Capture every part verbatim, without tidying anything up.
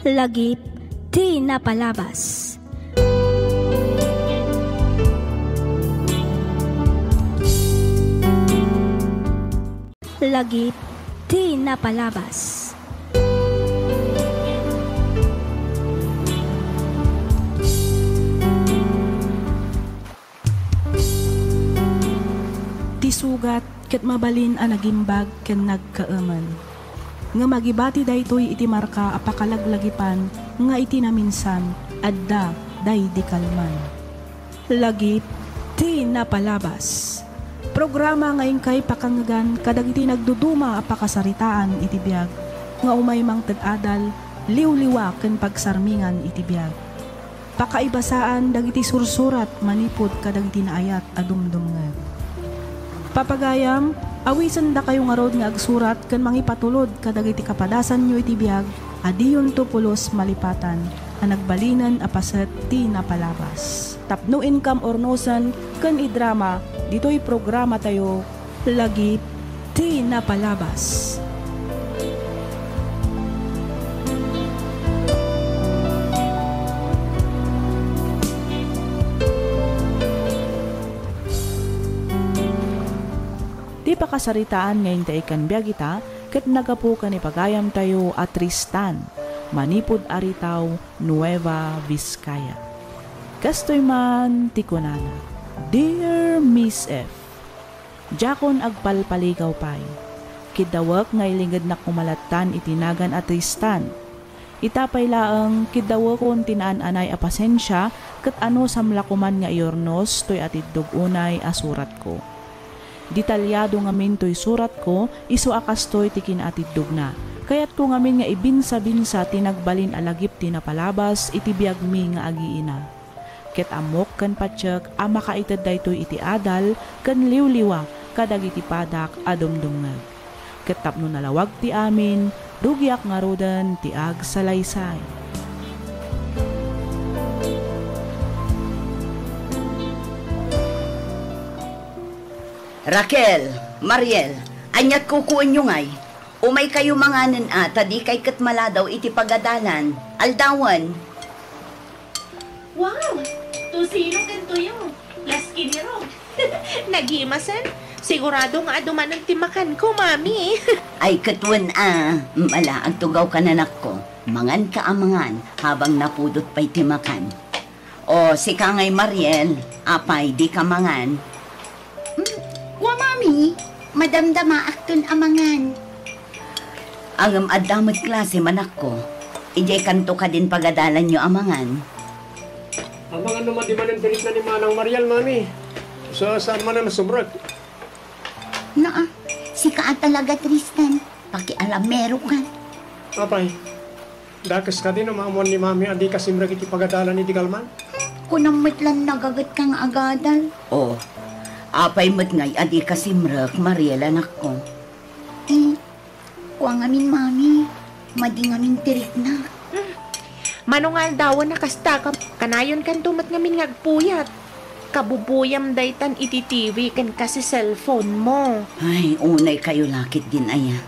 Lagip ti napalabas. Lagip ti napalabas. Ti sugat ket mabalin a nagimbag ken nagkaemen. Ngem agibati daytoy iti marka a pakalaglagipan nga iti naminsan, adda daydi kalman. Lagip ti napalabas. Programa nga inkay pakangegan kadagiti nagduduma a pakasaritaan iti biag nga umay mangted adal, liwliwa ken pagsarmingan iti biag. Pakaibasaan dagiti sursurat manipud kadagiti naayat a dumdumngeg. Papagayam, awisendakayo ngarud nga agsurat ken mangipatulod kadagiti kapadasanyo iti biag a diyonto pulos malipatan a nagbalinen a paset ti napalabas. Tapno inkam urnosen ken idrama ditoy programatayo, Lagip ti napalabas. Ti pakasaritaan nga intay ken biag ita ket naggapu ken ni pagayamtayo a Tristan, manipud Aritao, Nueva Vizcaya. Kastoy man ti kunana, Dear Miss F, Diakon agpalpaligaw pay. Kiddawek nga ilingednak koma lattan iti nagan a Tristan. Ita pay laeng, kiddawekon ti naan-anay a pasensia ket anusam la koman nga iurnos toy atiddog unay a suratko. Detalyado ngamin toy suratko, isu a kastoy ti kinaatiddogna. Kayatko ngamin nga ibinsa-binsa ti nagbalin a lagip ti napalabas iti biagmi nga agiina. Ket ammok ken patiek a makaited daytoy iti adal ken liwliwa kadagiti padak a dumdumngeg. Ket tapno nalawag ti amin, rugiak ngaruden ti agsalaysay. Raquel, Mariel, ania't kukuenyo ngay? Umaykayo manganen a, ta dikay ket maladaw iti pagadalan. Aldawen. Wow! Tocino ken tuyo. Plus kinirog. Nagimasen? Sigurado nga adu manen ti makanko, Mami. Ay, ket wen a. Ala, agtugawka, anakko. Manganka a mangan habang napudot pay ti makan. O, sika ngay, Mariel, apay, dika mangan? Mm, wa, Mami, madamdamaakton a mangan. Ngem adda met klase, anakko. Idiay kanto kadin pagadalanyo a mangan. Amangan no madi manen ti rikna ni Manang Mariel, Mami. Sa saan man a masumrek? Naa, sika a talaga, Tristan. Pakialameroka. Apay, dakes kadi no maammuan ni Mami a dika simrek iti pagadalan idi kalman? Kunam met la nagagetka nga agadal. O, apay met ngay a dika simrek, Mariel, anakko? Eh, kua ngamin, Mami. Madi ngamin ti rikna. Hmm. Mano nga aldawen a kasta ka, kanayon kanto met ngamin nga agpuyat. Kabubuyam daytan iti T V ken kasi cellphone mo. Ay, unay kayo la ketdin aya.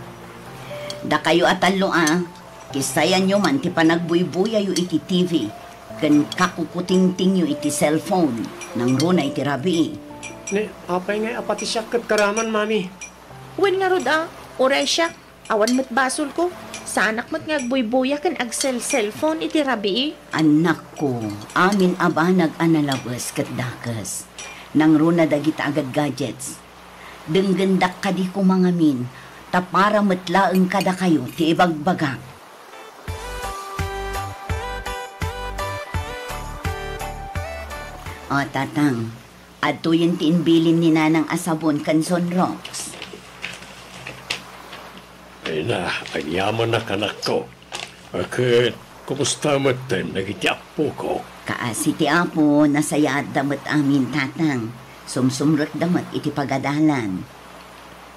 Dakayo a tallo a, kisayanyo man ti panagbuybuyayo iti T V ken kakukutingtingyo iti cellphone, nangruna iti rabii. Ni, apay ngay a pati siak ket karaman, Mami? Wen ngarud a, uray siak, awan met basolko. Saanak met nga agbuybuya ken agsel-cellphone iti rabii. Anakko, amin a banag a nalabes ket dakes. Nangruna dagita a gadgets. Denggendak kadi koma ngamin, ta para met laeng kadakayo ti ibagbagak. O, Tatang, adtoyen ti imbilin ni Nanang a sabon ken Sunrox. Ay na, agyamanak, anakko. Ket kumusta metten dagiti appoko? Kaasi ti Apo, nasayaatda met amin, Tatang. Sumsumrekda met iti pagadalan.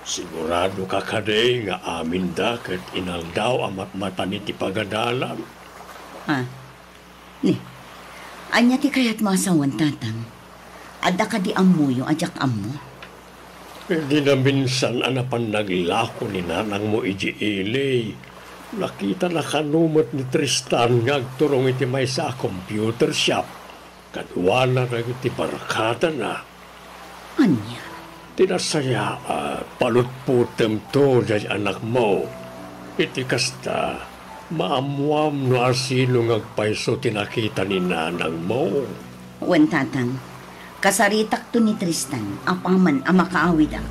Sigurado ka kadi nga aminda ket inaldaw a matmatan iti pagadalan? Ah, ni, ania ti kayatmo a sawen, Tatang? Adda kadi ammoyo a diak ammo? Idi naminsan a napan naglako ni nanangmo idiay ili, Nakitana kano met ni Tristan nga agturong iti maysa a computer shop kaduana dagiti barkadana. Ania? Ti nasayaat, palutpotemto diay anakmo. Iti kasta, maammoam no asino nga agpayso ti nakita ni nanangmo. Wen, Tatang. Kasaritakto ni Tristan apaman a makaawidak.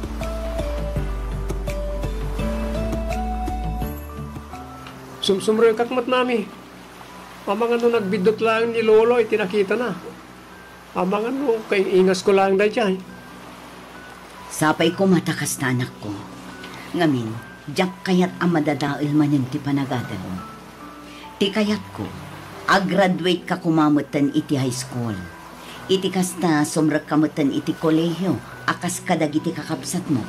Sumsumrekak met, Mami. Amangan no nagbiddut laeng ni Lolo iti nakitana. Amangan no kaing-ingasko laeng daydiay. Sapay koma ta kasta, anakko. Ngamin, diak kayat a madadael manen ti panagadalmo. Ti kayatko, aggraduate ka koma metten iti high school. Iti kasta, sumrekka metten iti kolehio a kas kadagiti kakabsatmo.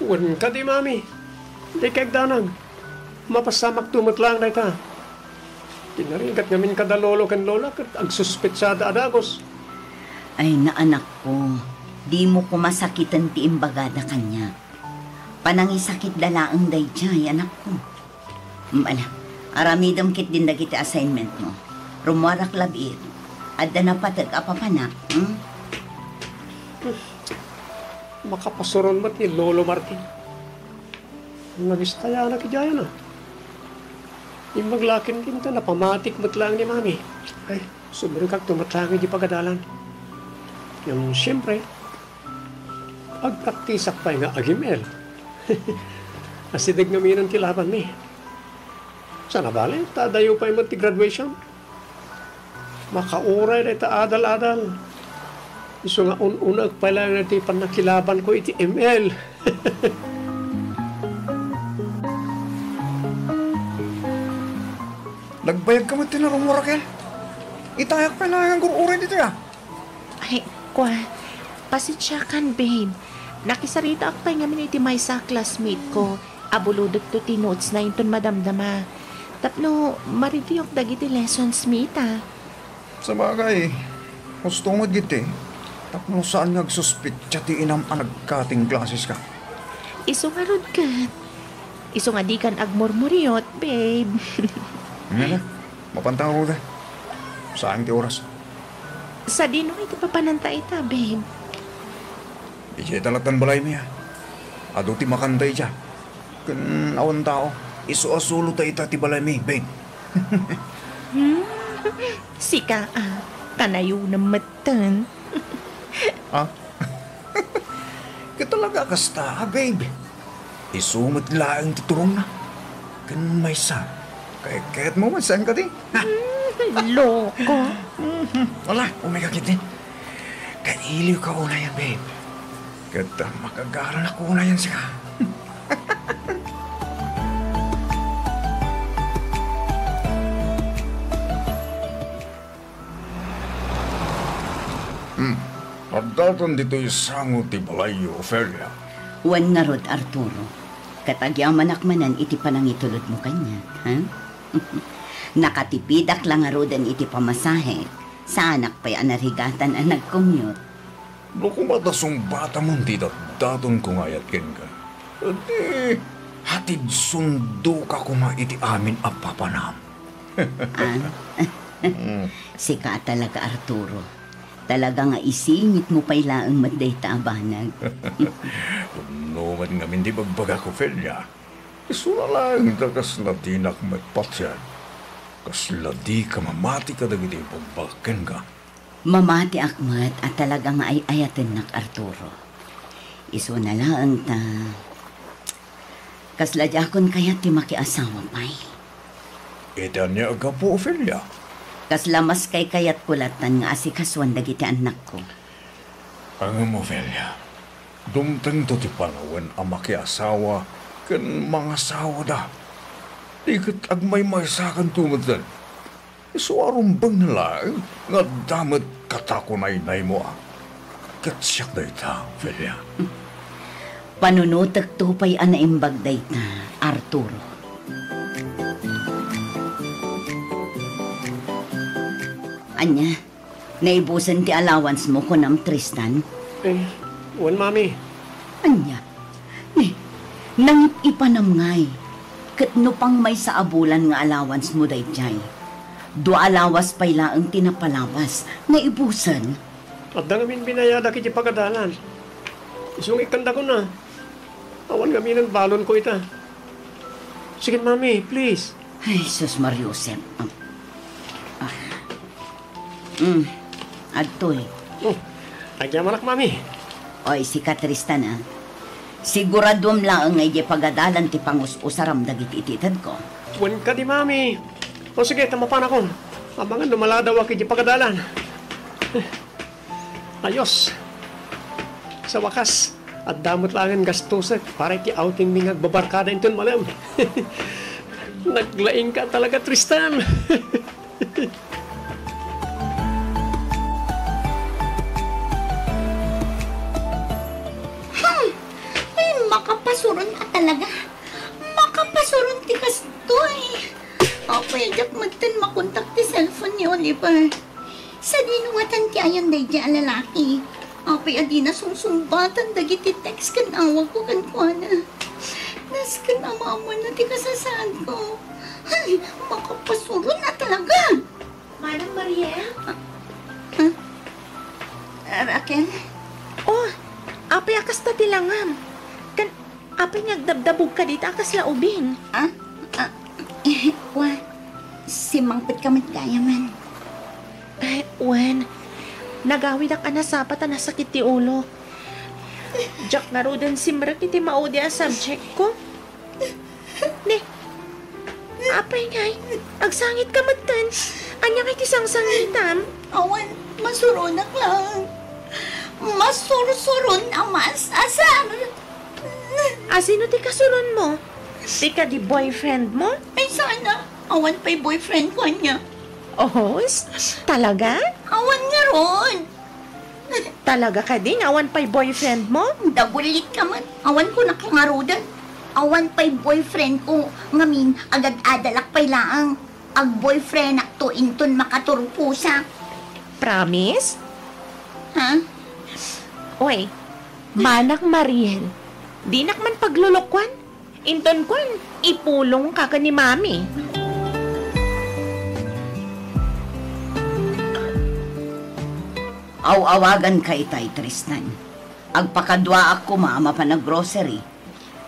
Wen kadi, Mami. Dika agdanag. Mapassamakto met laeng dayta. Ti narigat ngamin kada lolo ken lola ket agsuspetsada a dagus. Ay, anakko, dimo koma sakiten ti imbagada kaniak. Panangisakitda laeng daydiay, anakko. Ala, aramidem ketdin dagiti assignmentmo. Rummuarak la biit. Adda napateg a papanak, hmm? Makapasuron met ni Lolo Martin. Nabistayanak idiay, a. Imbag la ket napamatik met laeng ni Mami. Ay, sumrekakto met laeng idiay pagadalan. Ngem, siempre, agpraktisak pay nga agim-el. Asideg ngamin ti labanmi. Saan a bale, ta adayo pay met ti graduation. Makauray dayta adal-adal. Isu nga un-unaek pay laeng ti pannakilabanko iti M L. Nagbayag ka met ti narummuar, Raquel? Itayak pay laeng agur-uray ditoy, a. Ay, kua, pasensiakan, babe. Nakisaritaak pay ngamin iti maysa a classmate ko. Abulodekto ti notesna inton madamdama. Tapno ma-review-ak dagiti lessons mi ita. Sabagay, husto met giti, tapno saan nga agsuspetsa ti inam a nagcutting glasses ka. Isu ngarud ket. Isu nga dikan agmurmuriot, babe. Ngana, mapanta ngarud. Saan ti oras. Sadino iti papananta ita, babe? Idiay ta lattan balaymi, a. Adu ti makanta idiay. Ken awan tao, isu a solo ta ita ti balaymi, babe. Hmm? Sika, a, kanayon metten. A? Ket talaga kasta, a, babe. Isu met laeng ti turongna. Ken maysa, kayatmo met, saan kadi? Hmm, loko. Mhm. Ala, umay ka ketdi. Kailiwka unayen, babe. Ket makagaranak unayen sika. Hmm. Addaton ditoy sango ti balayyo, Ofelia. Wen ngarud, Arturo. Ket agyamanak manen iti panangitulodmo kaniak, ha? Nakatipidak la ngaruden iti pamasahe. Saanak pay a narigatan a nag-commute. No koma ta sungbatamon ti datdatonko nga ayat kenka, di hatidsundoka koma iti amin a papanam. Ah, sika a talaga, Arturo. Talaga nga isingitmo pay laeng met dayta a banag. Pudno met ngamin ti bagbagak, Ofelia. Isuna laeng ta kasla dinak met patien. Kasla dika mamati kadagiti ibagbagak kenka. Mamatiak met a talaga nga ay-ayatennak, Arturo. Isuna laeng ta, kasla diakon kayat ti makiasawa pay. Iti ania a gapu, Ofelia? Kasla mas kaykayatko lattan nga asikasuan dagiti annakko. Ngem, Ofelia, dumtengto ti panawen a makiasawa ken mangasawada. Di ket agmaymaysakanto metten. Isu a rumbeng laeng nga adda met katakunaynaymo, a. Ket siak dayta, Ofelia. Panunotekto pay a naimbag dayta, Arturo. Ania, naibusen ti allowance mo, kunam, Tristan? Eh, wen, Mami. Ania? Ni, nangip-ipanam ngay. Ket no pangmaysa a bulan nga allowance mo daydiay, dua a lawas pay laeng ti napalabas nga ibusen. Adda ngamin binayadak iti pagadalan. Isu nga ikkandakon a. Awan ngaminen balonko ita. Sige, Mami, please. Ay, sus, Mariusep. Ah. Mm, adtoy. Oh, agyamanak, Mami. Oy, sika, Tristan, ah. Siguraduam laeng nga idiay pagadalan ti pangus-usaram dagiti itedko. Wen kadi, Mami. O sige, ta mapanakon. Amangan no maladawak idiay pagadalan. Ayos. Sa wakas, adda met laengen gastusek para iti outing mi nga agbabarkada inton malem. Naglaingka talaga, Tristan. Hmm. Ay, makapasuron a talaga. Makapasuron ti kastoy. Apay, diak metten makontak ti cellphone ni Oliver. Sadino ngatan ti ayan daydiay a lalaki? Apay a dina sungsungbatan dagiti text ken awagko kenkuana. Nasken a maammoanna ti kasasaadko. Ay, makapasuron a talaga! Manang Mariel? Ah, ah, Raquel? Oh, apay a kasta ti langam? Kan, apay nga agdabdabogka dita a kasla ubing? Ah, ah, wa, simmangpetka met gayam. Ay, wen, nagawidak a nasapa ta nasakit ti ulo. Diak ngaruden simrek iti maudi a subject ko. Ne, apay ngay, agsangitka metten. Ania ngay ti sangsangitam? Awan, masuronak lang. Masursuron a maasar. A sino ti kasuronmo? Ti kadi boyfriendmo? Ay, sana. Awan pay boyfriendko ania. Ohos? Talaga? Awan ngarud. Talaga kadi nga awan pay boyfriendmo? Dagulitka met. Awan ko nakangaruden. Awan pay boyfriendko ngamin, agad-adalak pay laeng. Agboyfriendakto inton makaturposak. Promise? Ha? Oy, Manang Mariel, dinak man paglulukuan? Inton kuan, ipulongka ken ni Mami. Aw-awaganka itay, Tristan. Agpakaduaak koma a mapan ag-grocery.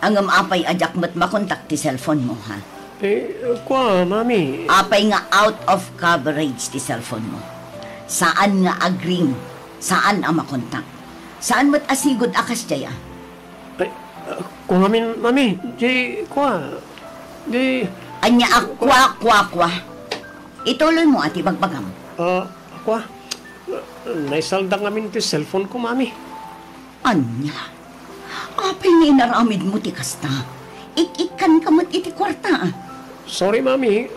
Ngem apay a diak met makontak ti cellphone mo, ha? Eh, kua, Mami. Apay nga out of coverage ti cellphone mo? Saan nga agring, saan a makontak. Saan met a sigud a kasdiay, a? Ay, ah, kua ngamin, Mami, di, kua, di. Ania a kua, kua, kua? Ituloy mo a ti bagbagam. Ah, kua, naisaldak ngamin ti cellphone ko, Mami. Ania? Apay nga inaramid mo ti kasta? Ik-ikkanka met iti kuarta, a? Sorry, Mami.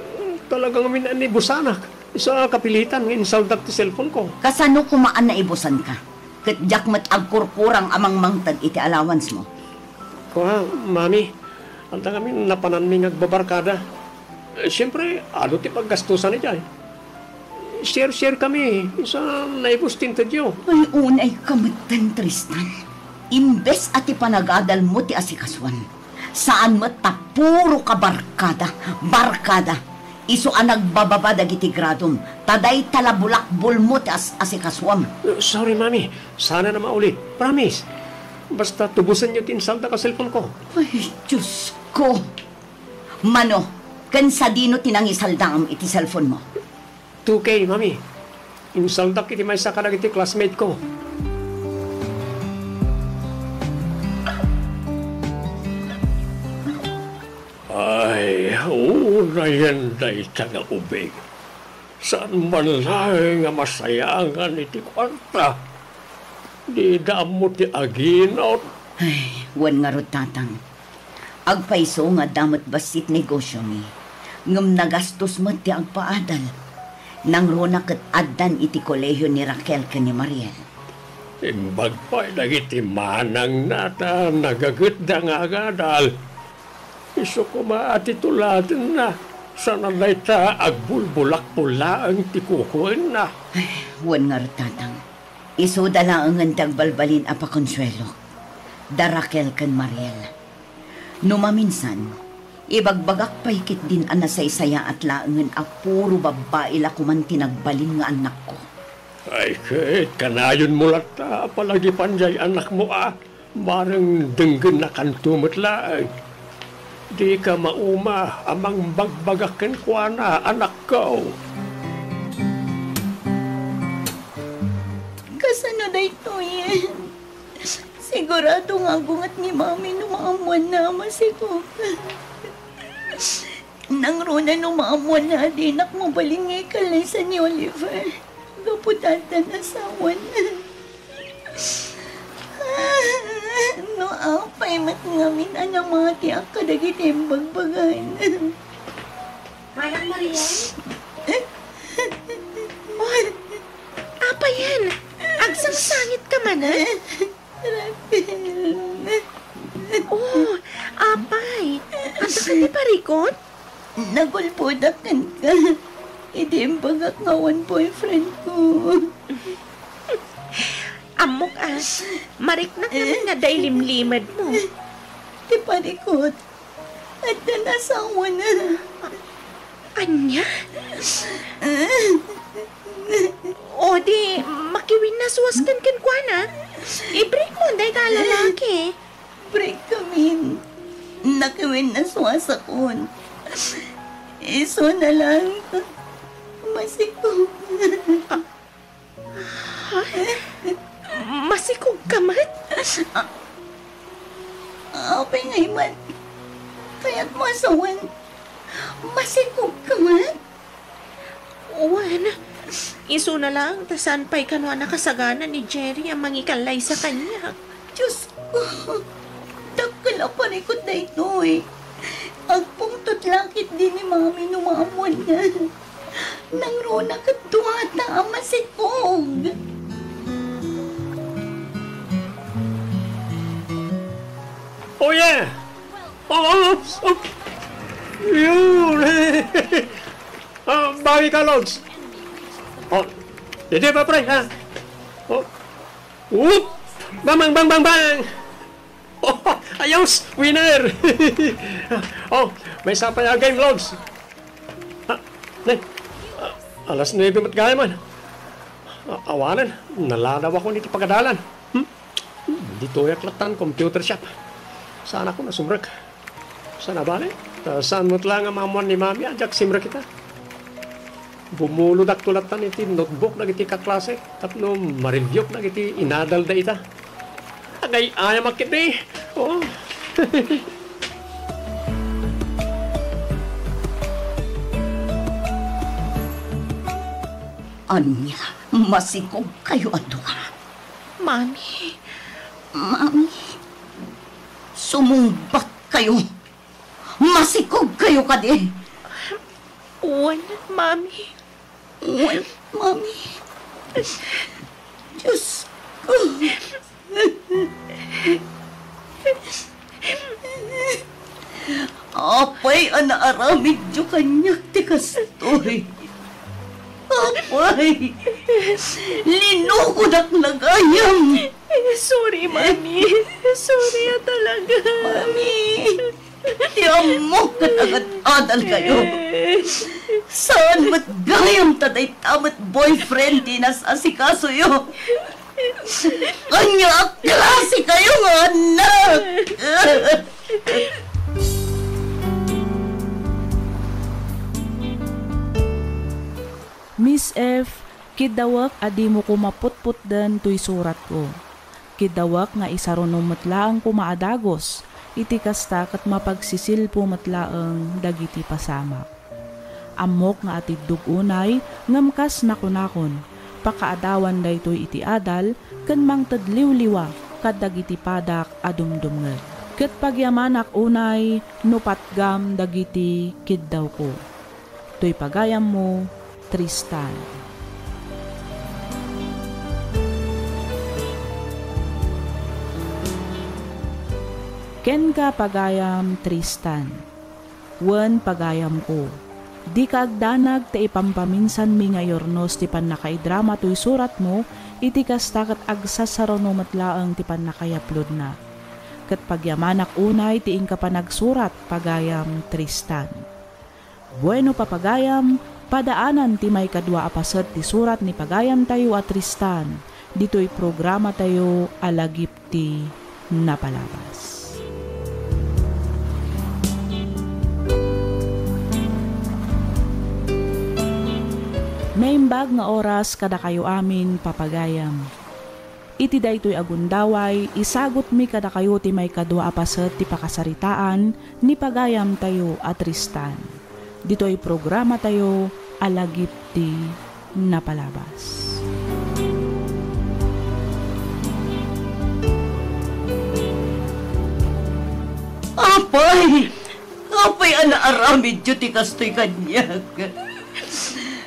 Talaga ngamin a naibusanak. Isu a kapilitan nga insaldak ti cellphone ko. Kasano koma a naibusanka? Ket diak met agkurkurang a mangmangted iti allowance mo. Kua, Mami, adda ngamin napananmi nga agbabarkada. Eh, siempre, adu ti paggastusan idiay. Share-share kami, isu a naibus ti intedyo. Ay, unayka metten, Tristan. Imbes a ti panagadal mo ti asikasuan, saan met ta puro ka barkada, barkada. Isu a nagbababa dagiti gradom, ta dayta la bulakbol mo ti as-, asikasuam. Sorry, Mami. Saan a maulit. Promise. Basta tubusenyo ti insaldak a cellphone ko. Ay, Diyos ko. Mano, ken sadino ti nangisaldaam iti cellphone mo? Two K, Mami. Insaldak iti maysa kadagiti classmate ko. Ay, unayen dayta nga ubing. Saan man laeng nga masayangan iti kuarta? Dida ammo ti aginot. Ay, wen ngarud, Tatang. Agpayso nga adda met bassit negosyomi, ngem nagastos met ti agpaadal. Nangruna ket addan iti kolehio ni Raquel ken ni Mariel. Imbag pay dagiti manangna ta nagagetda nga agadal. Isu koma a ti tulatenna, saan a dayta agbulbulakbol laeng ti kukuenna. Ay, wen ngarud, Tatang. Isuda laengen ti agbalbalin a pakonsuelok, da Raquel ken Mariel. No maminsan, Ibagbagak pay ketdin a nasaysayaat laengen a puro babbai la koman ti nagbalin nga annakko. Ay, ket kanayonmo latta a palagipan jay annakmo a bareng denggennakanto met laeng. Dika mauma a mangbagbagak kenkuana, anakko. Kasano daytoyen? Sigurado nga agunget ni Mami no maammoanna a masikog. Nangruna no maammoanna a dinak mabalin nga ikallaysa ni Oliver gapu ta addan asawan. No apay met ngamin a namatiak kadagiti imbagbagan. Manang Marian? Oh, apayen? Agsangsangit ka man, ah? Raquel. Oh, apay. Adda ka ti parikut? Nagulbodak kenka iti imbagak nga awan boyfriend ko. Ammok a, mariknak ngamin nga adda ilimlimed mo. Ti parikut, addan asawana. Ania? O di, makiwinnaswaskan kenkuana. I-break mo dayta a lalaki. Break kamin. Nakiwinnaswasakon. Isuna lang. Masikog. Ha? Masikog ka met? Apay ngay man. Kayatmo a sawen. Masikog ka met? Wen, isuna lang ta saan pay kano a nakasagana ni Jerry a mangikallaysa kaniak. Diosko, dakkel a parikut daytoy. Agpungtot la ketdi ni Mami no maammoanna. Nangruna ket duata a masikog. Oh, yeah! Oh, oh, oh. Yun! Ah, bawi ka, Lods. Oh, didi pa, pre, ha? Oh. Whoop! Bang, bang, bang, bang, bang! Oh, ayos! Winner! Oh, maysa pay a game, Lods. Ha? Ne? Ah, alas nuebe met gayam man. Ah, awanen, naladawakon iti pagadalan. Hmm? Ditoyak lattan computer shop. Saanakon a sumrek. Saan a bale? Ta saan met la nga maammoan ni Mami a diak simrek ita. Bumulodakto lattan iti notebook dagiti kaklasek tapno ma-reviewk dagiti inadalda ita. Agay-ayamak ketdi. Oh. Ania, masikogkayo a dua? Mami. Mami, sumungbatkayo. Masikogkayo kadi? Wen, Mami. Wen, Mami. Diosko. Apay a naaramidyo kaniak ti kastoy? Apay, linukodak la gayam. Sorry, Mami. Sorry a talaga. Mami, ti ammok ket agad-adalkayo. Saan met gayam ta dayta met boyfriend ti nas-asikasoyo. Ania a klasekayo nga annak? Miss F, kiddawek a dimo koma putputden toy suratko. Kiddawek nga isarunom met laeng koma a dagus, iti kasta ket mapagsisilpo met laeng dagiti pasamak. Ammok nga atiddog unay, ngem kas nakunakon, pakaadawan daytoy iti adal ken mangted liwliwa kadagiti padak a dumdumngeg. Ket pagyamanak unay no patgam dagiti kiddawko. Toy pagayammo, Tristan. Kenka, pagayam Tristan. Wen, pagayamko, dika agdanag ta ipampaminsanmi nga iurnos ti pannakaidrama toy suratmo, iti kasta ket agsasaruno met laeng ti pannakayaplodna. ket pagyamanak unay ti inka panagsurat, pagayam Tristan. Bueno, papagayam, padaanan ti maikadua a paset ti surat ni pagayamtayo a Tristan, ditoy programatayo a Lagip ti Napalabas. Naimbag nga oras kadakayo amin, papagayam. Iti daytoy a gundaway, isagutmi kadakayo ti maikadua a paset ti pakasaritaan ni pagayamtayo a Tristan, ditoy programatayo a Lagip ti Napalabas. Apay! Apay a naaramidyo ti kastoy kaniak?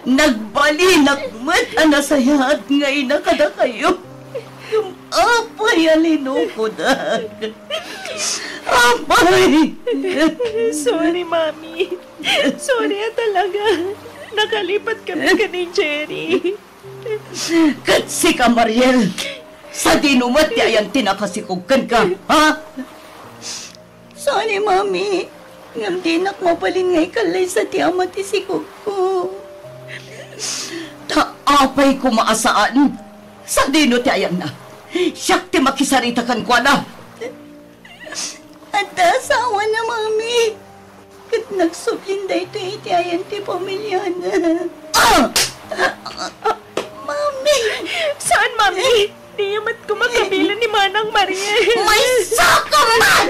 Nagbalinak met a nasayaat nga ina kadakayo. Ngem apay a linukodak? Apay! Sorry, Mami. Sorry a talaga. Nakalipat kami ken ni Jerry. Ket sika, Mariel, sadino met ti ayan ti nakasikog kenka, ha? Sorry, Mami. Ngem dinak mabalin nga ikallaysa ti ama ti sikogko. Ta apay koma a saan? Sadino ti ayanna? Siak ti makisarita kenkuana. Adda asawana, Mami. Ket nagsublin daytoy iti ayan ti pamiliana. Ah! Mami! Saan, Mami? Diyo met koma kabilen ni Manang Mariel. Maysaka man!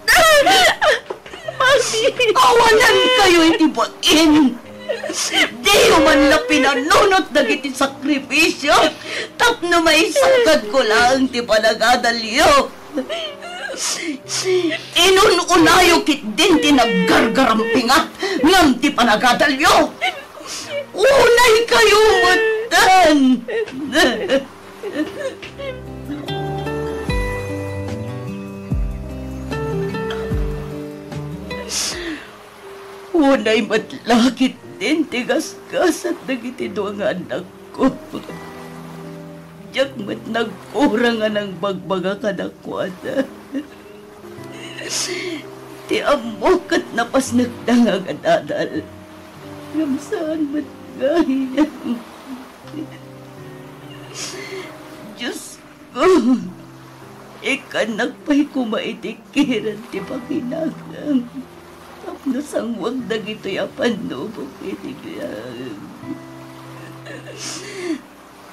Mami! Awanankayo iti bain! Diyo man la pinanunot dagiti sakripisio tapno maisakadko laeng ti panagadalyo. Inun-unayo ketdin ti naggargarampingat ngem ti panagadalyo. Unaykayo metten. Unay met la ketdin ti gasgasat dagiti dua nga annakko. Diak met nagkurang a nangbagbaga kadakuada. Ti ammok ket napasnekda nga agadadal. Ngem saan met gayam. Diosko, ikkannak pay koma iti kired ti pakinakam tapno sangwak dagitoy a pannubok iti biag.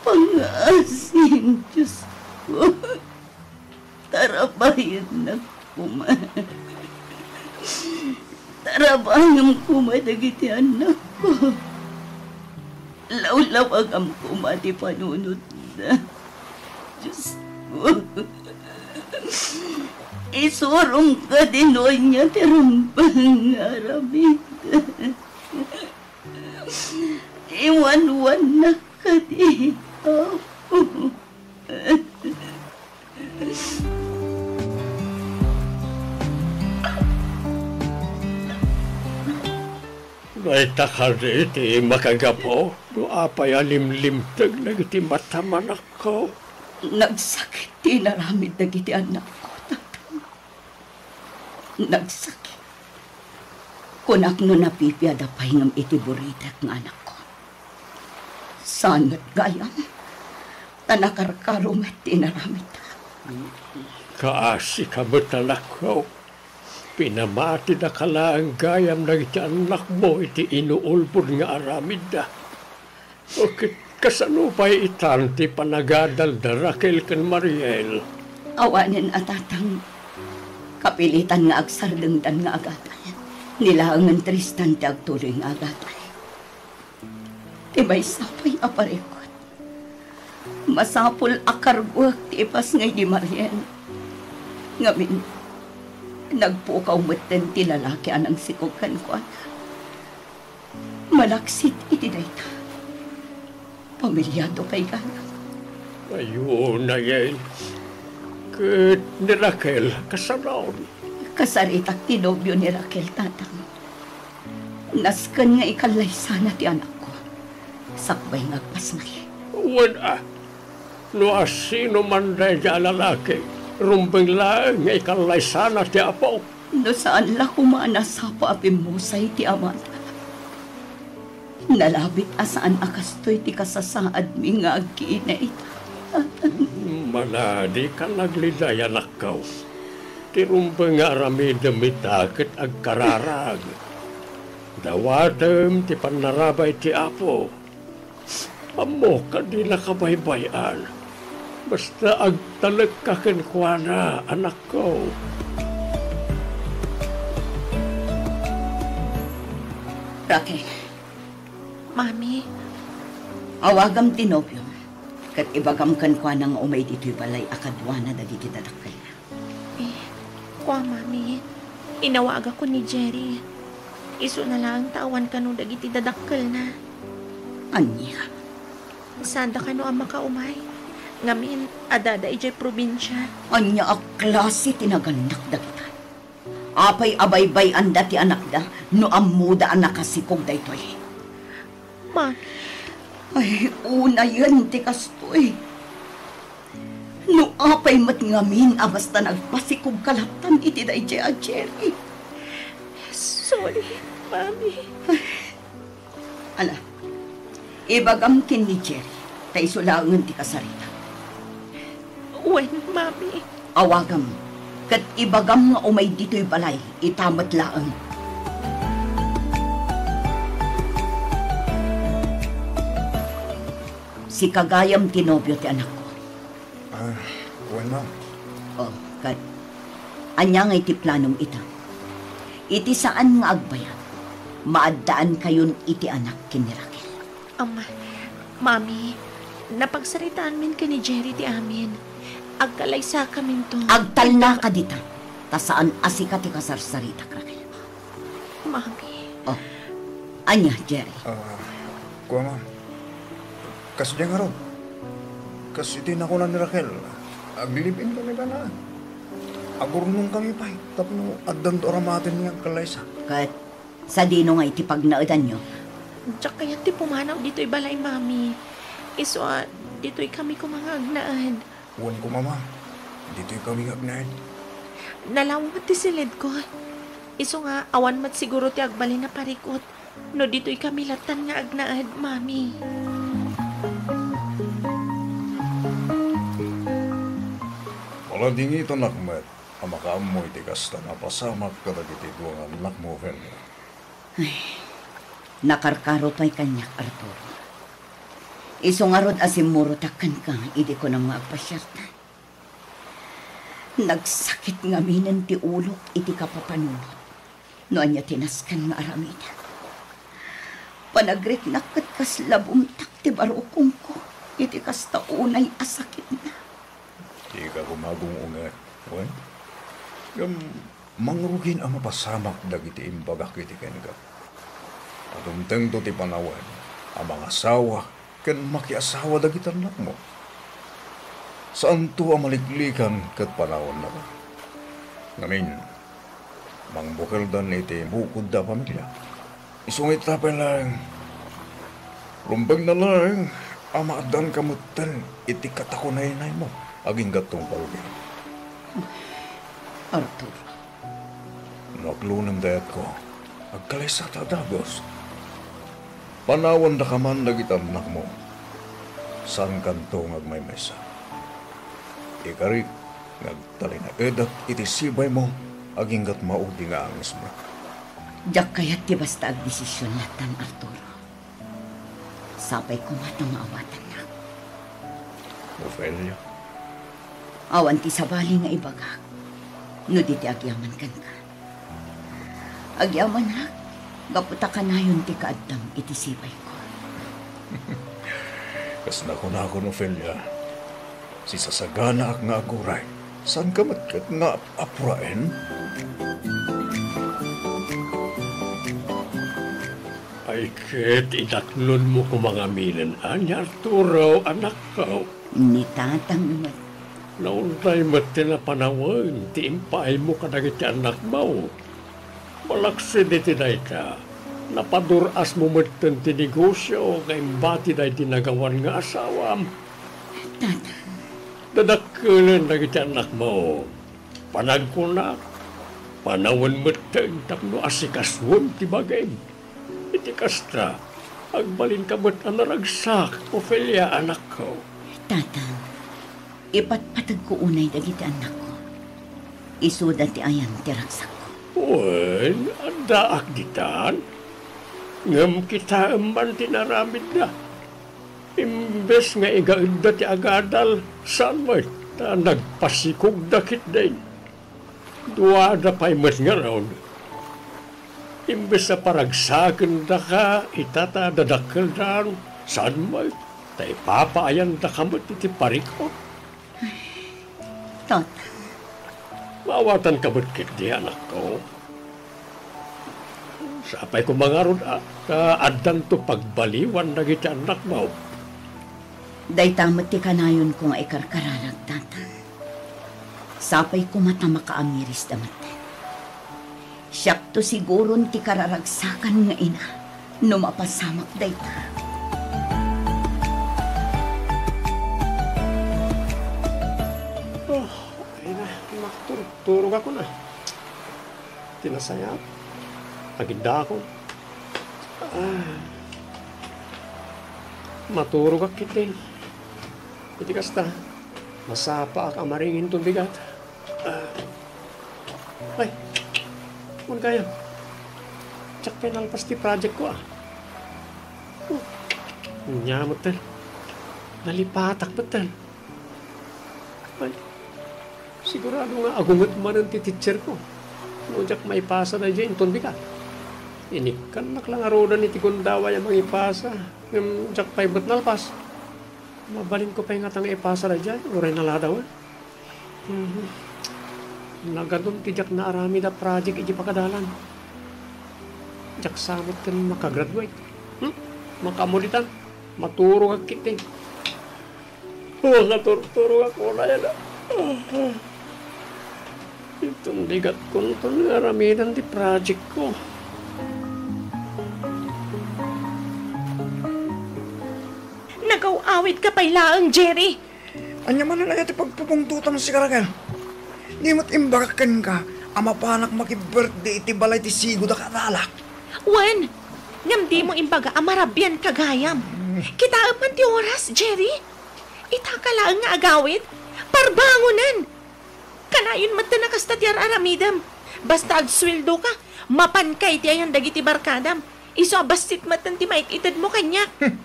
Pangngaasim, Diosko. Tarabayennak koma. Tarabangam koma dagiti annakko. Lawlawagam koma ti panunotda. Diosko, isurom kadi no ania ti rumbeng nga aramid. Iwanwannak kadi, Apo. Dayta kadi ti makagapu no apay a limlimteg dagiti mata, anakko? Nagsakit ti inaramid dagiti annakko, Tatang. Nagsakit. Kunak no napipiada pay ngem iti buritek nga anakko. Saan met gayam, ta nakarkaro met ti inaramidda. Kaasika met, anakko. Pinamatidaka laeng gayam dagiti annakmo iti inuulbod nga aramidda. O ket kasano pay itan ti panagadalda, Raquel ken Mariel? Awanen a, Tatang. Kapilitan nga agsardengdan nga agadal. Ni laengen Tristan ti agtuloy nga agadal. Ti maysa pay a parikut, masapul a karguek ti ipasngay ni Mariel. Ngamin, nagpukaw metten ti lalaki a nangsikog kenkuana. Malaksid iti dayta, pamiliado pay gayam. Ayo, Nael. Ket ni Raquel, kasano? Kasaritak ti nobio ni Raquel, Tatang. Nasken nga ikallaysana ti anakko sakbay nga agpasngay. Wen a, no asino man daydiay a lalaki, Rumbeng laeng nga ikallaysana ti Apo. No saan la koma a nasapa a pimmusay ti amana, nalabit a saan a kastoy ti kasasaadmi nga agkiinna ita. Mana, dika nagliday, anakko. Ti rumbeng nga aramidem ita ket agkararag. Dawatem ti pannarabay ti Apo. Ammok a dinaka baybay-an. Basta agtalekka kenkuana, anakko. Raquel. Mami. Awagam ti nobiom, ket ibagam kenkuana nga umay ditoy balay a kaduana dagiti dadakkelna. Eh, kua, Mami, inawagakon ni Jerry. Isuna laeng ta awan kano dagiti dadakkelna. Ania? Saanda kano a makaumay? Ngamin, adda idiay probinsia. Ania a klase ti nagannak dagita? Apay a baybay-anda ti anakda no ammoda a nakasikog daytoy? Mami. Ay, unayen ti kastoy. No apay met ngamin a basta nagpasikogka lattan iti daydiay a Jerry. Sorry, Mami. Ala, ibagam ken ni Jerry, ta isu laengen ti kasarita. Wen, Mami. Awagam, ket ibagam nga umay ditoy balay, ita met laeng. Sika gayam ti nobio ti anakko. Ah, wen, ma'am. Oh, ket ania ngay ti planom ita? Iti saan nga agbayag, maaddaankayon iti anak ken ni Raquel. Ama, Mami, napagsaritaanmin ken ni Jerry ti amin. Agkalaysakaminto. Agtalnaka dita, ta saan a sika ti kasarsaritak, Raquel. Mami. Oh. Ania, Jerry? Ah, kua, ma'am. Kasdiay ngarud. Kas iti nakuna ni Raquel, aglive-in kami kaniana. Agurnongkami pay tapno addanto aramaten nga agkalaysa. Ket sadino nga iti pagnaedanyo? Diak kayat ti pumanaw ditoy balay, Mami. Isu a, ditoy kami koma nga agnaed. Wen koma, ma'am. Ditoy kami nga agnaed. Nalawa met ti silidko. Isu nga, awan met siguro ti agbalin a parikut no ditoy kami lattan nga agnaed, Mami. Paladingitanak met a makaammo iti kasta a napasamak kadagiti dua nga annakmo, Ofelia. Ay, nakarkaro pay kaniak, Arturo. Isu ngarud a simmurotak kenka idi kunam nga agpasiarta. Nagsakit ngaminen ti ulok iti kapapanunot no ania ti nasken nga aramidek. Panagriknak ket kasla bumtak ti barukongko iti kasta unay a sakitna. Dika koma agung-unget, wen? Ngem mangrugin a mapasamak dagiti imbagak iti kenka. Adumtengto ti panawen a mangasawa ken makiasawa dagiti annakmo. Saanto a maliklikan ket panawennaka. Ngamin, mangbukeldan iti bukodda a pamilia. Isu nga ita pay laeng, rumbengna laeng a maaddaanka metten iti katakunaynaymo agingga tungpalmi. Arthur. No aglunem dayatko, agkalaysata a dagus. Panawendaka man dagiti annakmo. Saankanto nga agmaymaysa. Ikarik nga agtalinaedak iti sibaymo aginggat maudi nga angismo. Diak kayat ti basta agdesision lattan, Arturo. Sapay koma ta maawatannak. Ofelia? Awan ti sabali nga ibagak no di ti agyaman kenka. Agyamanak gapu ta kanayon ti kaaddam iti sibayko. Kas nakunakon, Ofelia, sisasaganaak nga aguray, saanka met ket nga ap-, apuraen? Ay ket, idaklonmo koma ngaminen, a, ni Arturo, anakko. Ni tatang met. Naunay met ti napanawen ti impaaymo kadagiti annakmo. Malaksid iti dayta, napadur-asmo metten ti negosio nga imbati daydi nagawan nga asawam. Tata, Dadakkelen dagiti annakmo. Panagkunak, panawen metten tapno asikasuem ti bagim. Iti kasta, agbalinka met a naragsak, Ofelia, anakko. Tata, ipatpatagko unay dagiti annakko. Isuda ti ayan ti ragsakko. Wen, addaak ditan. Ngem kitaem man ti naramidda. Imbes nga igaedda ti agadal, saan met ta nagpasikogda ketdin. Duada pay met ngarud. Imbes a paragsakendaka ita ta dadakkeldan, saan met ta ipapaayandaka met iti parikut. Tot. Maawatanka met ketdi, anakko. Sapay koma ngarud a, ta addanto pagbaliwan dagiti annakmo. Dayta met ti kanayonko nga ikarkararag, Tata. Sapay koma ta makaamirisda metten. Siakto siguron ti kararagsakan nga ina no mapasamak dayta. Oh, ay na, makturturog ako na. Ti nasayat, agidda ako. Ah, maturogak ketdin. Iti kasta, masapaak a maringin ton bigat. Ah. Ay, kuan kayo. Diak pay nalpas ti project ko, ah. Oh, ania metten. Nalipatak metten. Ay, sigurado nga agunget manen ti teacher ko no diak maipasa daydiay inton bigat. Inikkannak la ngaruden iti gundaway a mangipasa, ngem diak pay met nalpas. Mabalinko pay ngata nga ipasa daydiay, uray naladawen. Mhm. Nagadun ti diak naaramid a project iti pagadalan. Diak sa met ken makagraduate. Hmm? Makaammo ditan. Maturogak ketdi. Oh, naturturogak unay a. Inton bigatko ton nga aramiden ti project ko. Nagaw-awidka pay laeng, Jerry. Ania manen aya ti pagpupungtotam, sika, Raquel? Di met imbagak kenka a mapanak maki-birthday iti balay ti sigodak a adalak? Wen, ngem dimo imbaga a marabianka gayam. Hmm. Kitaem man ti oras, Jerry. Itaka laeng nga agawid. Parbangonen! Kanayon met ta kasta ti ar-aramidem. Basta agsueldoka, mapanka iti ayan dagiti barkadam. Isu a bassit met ti maititedmo kaniak. Hmm.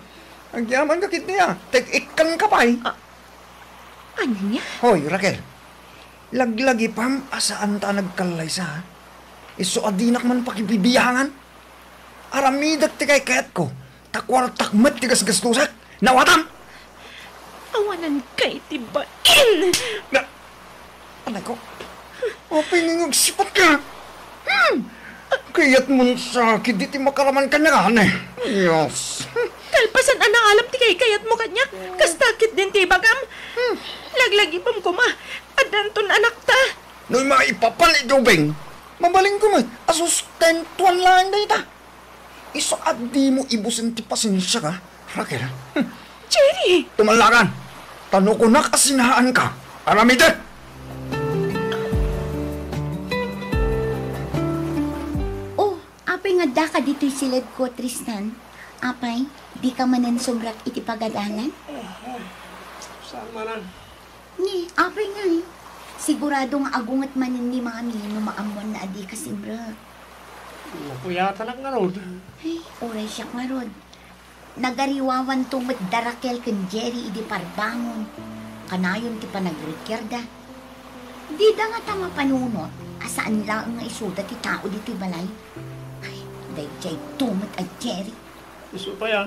Agyamanka ketdi a. Tek-ikkanka pay. Ah, ania? Hoy, Raquel. Laglagipam a saan ta a nagkallaysa, ha? Isu a dinak man pakibibiangan. Aramidek ti kaykayatko, ta kuartak met ti gasgastusek. Naawatam? Awanan kay ti bain! Na, anay ko. Apay nga agsipatko? Hmm. Kayatmon sakit diti makaraman kaniak, ane? Yes. Kalpasan a naalam ti kaykayatmo kaniak, kasta ketdin ti ibagam. Hmm. Laglagipem koma, addanton anakta. No maipapan iti ubing, mabalinko met a sustentuan laeng dayta. Isu a dimo ibusen ti pasensiak, Raquel. Hmm. Jerry! Tumallakan! Ta no kunak a sinaanka, aramidek! Oh, apay nga addaka ditoy siledko, Tristan? Apay, dika manen sumrek iti pagadalan? Saan manen? Ni, apay ngay. Sigurado nga agunget manen ni Mami no maammoanna a dika simrek. Napuyatanak ngarud. Ay, uray siak ngarud. Nagariwawanto met da Raquel ken Jerry idi parbangon. Kanayon ti panagrikiarda. Dida ngata mapanunot a saan laeng nga isuda ti tao ditoy balay. Ay, daydiayto met a Jerry. Isu pay a,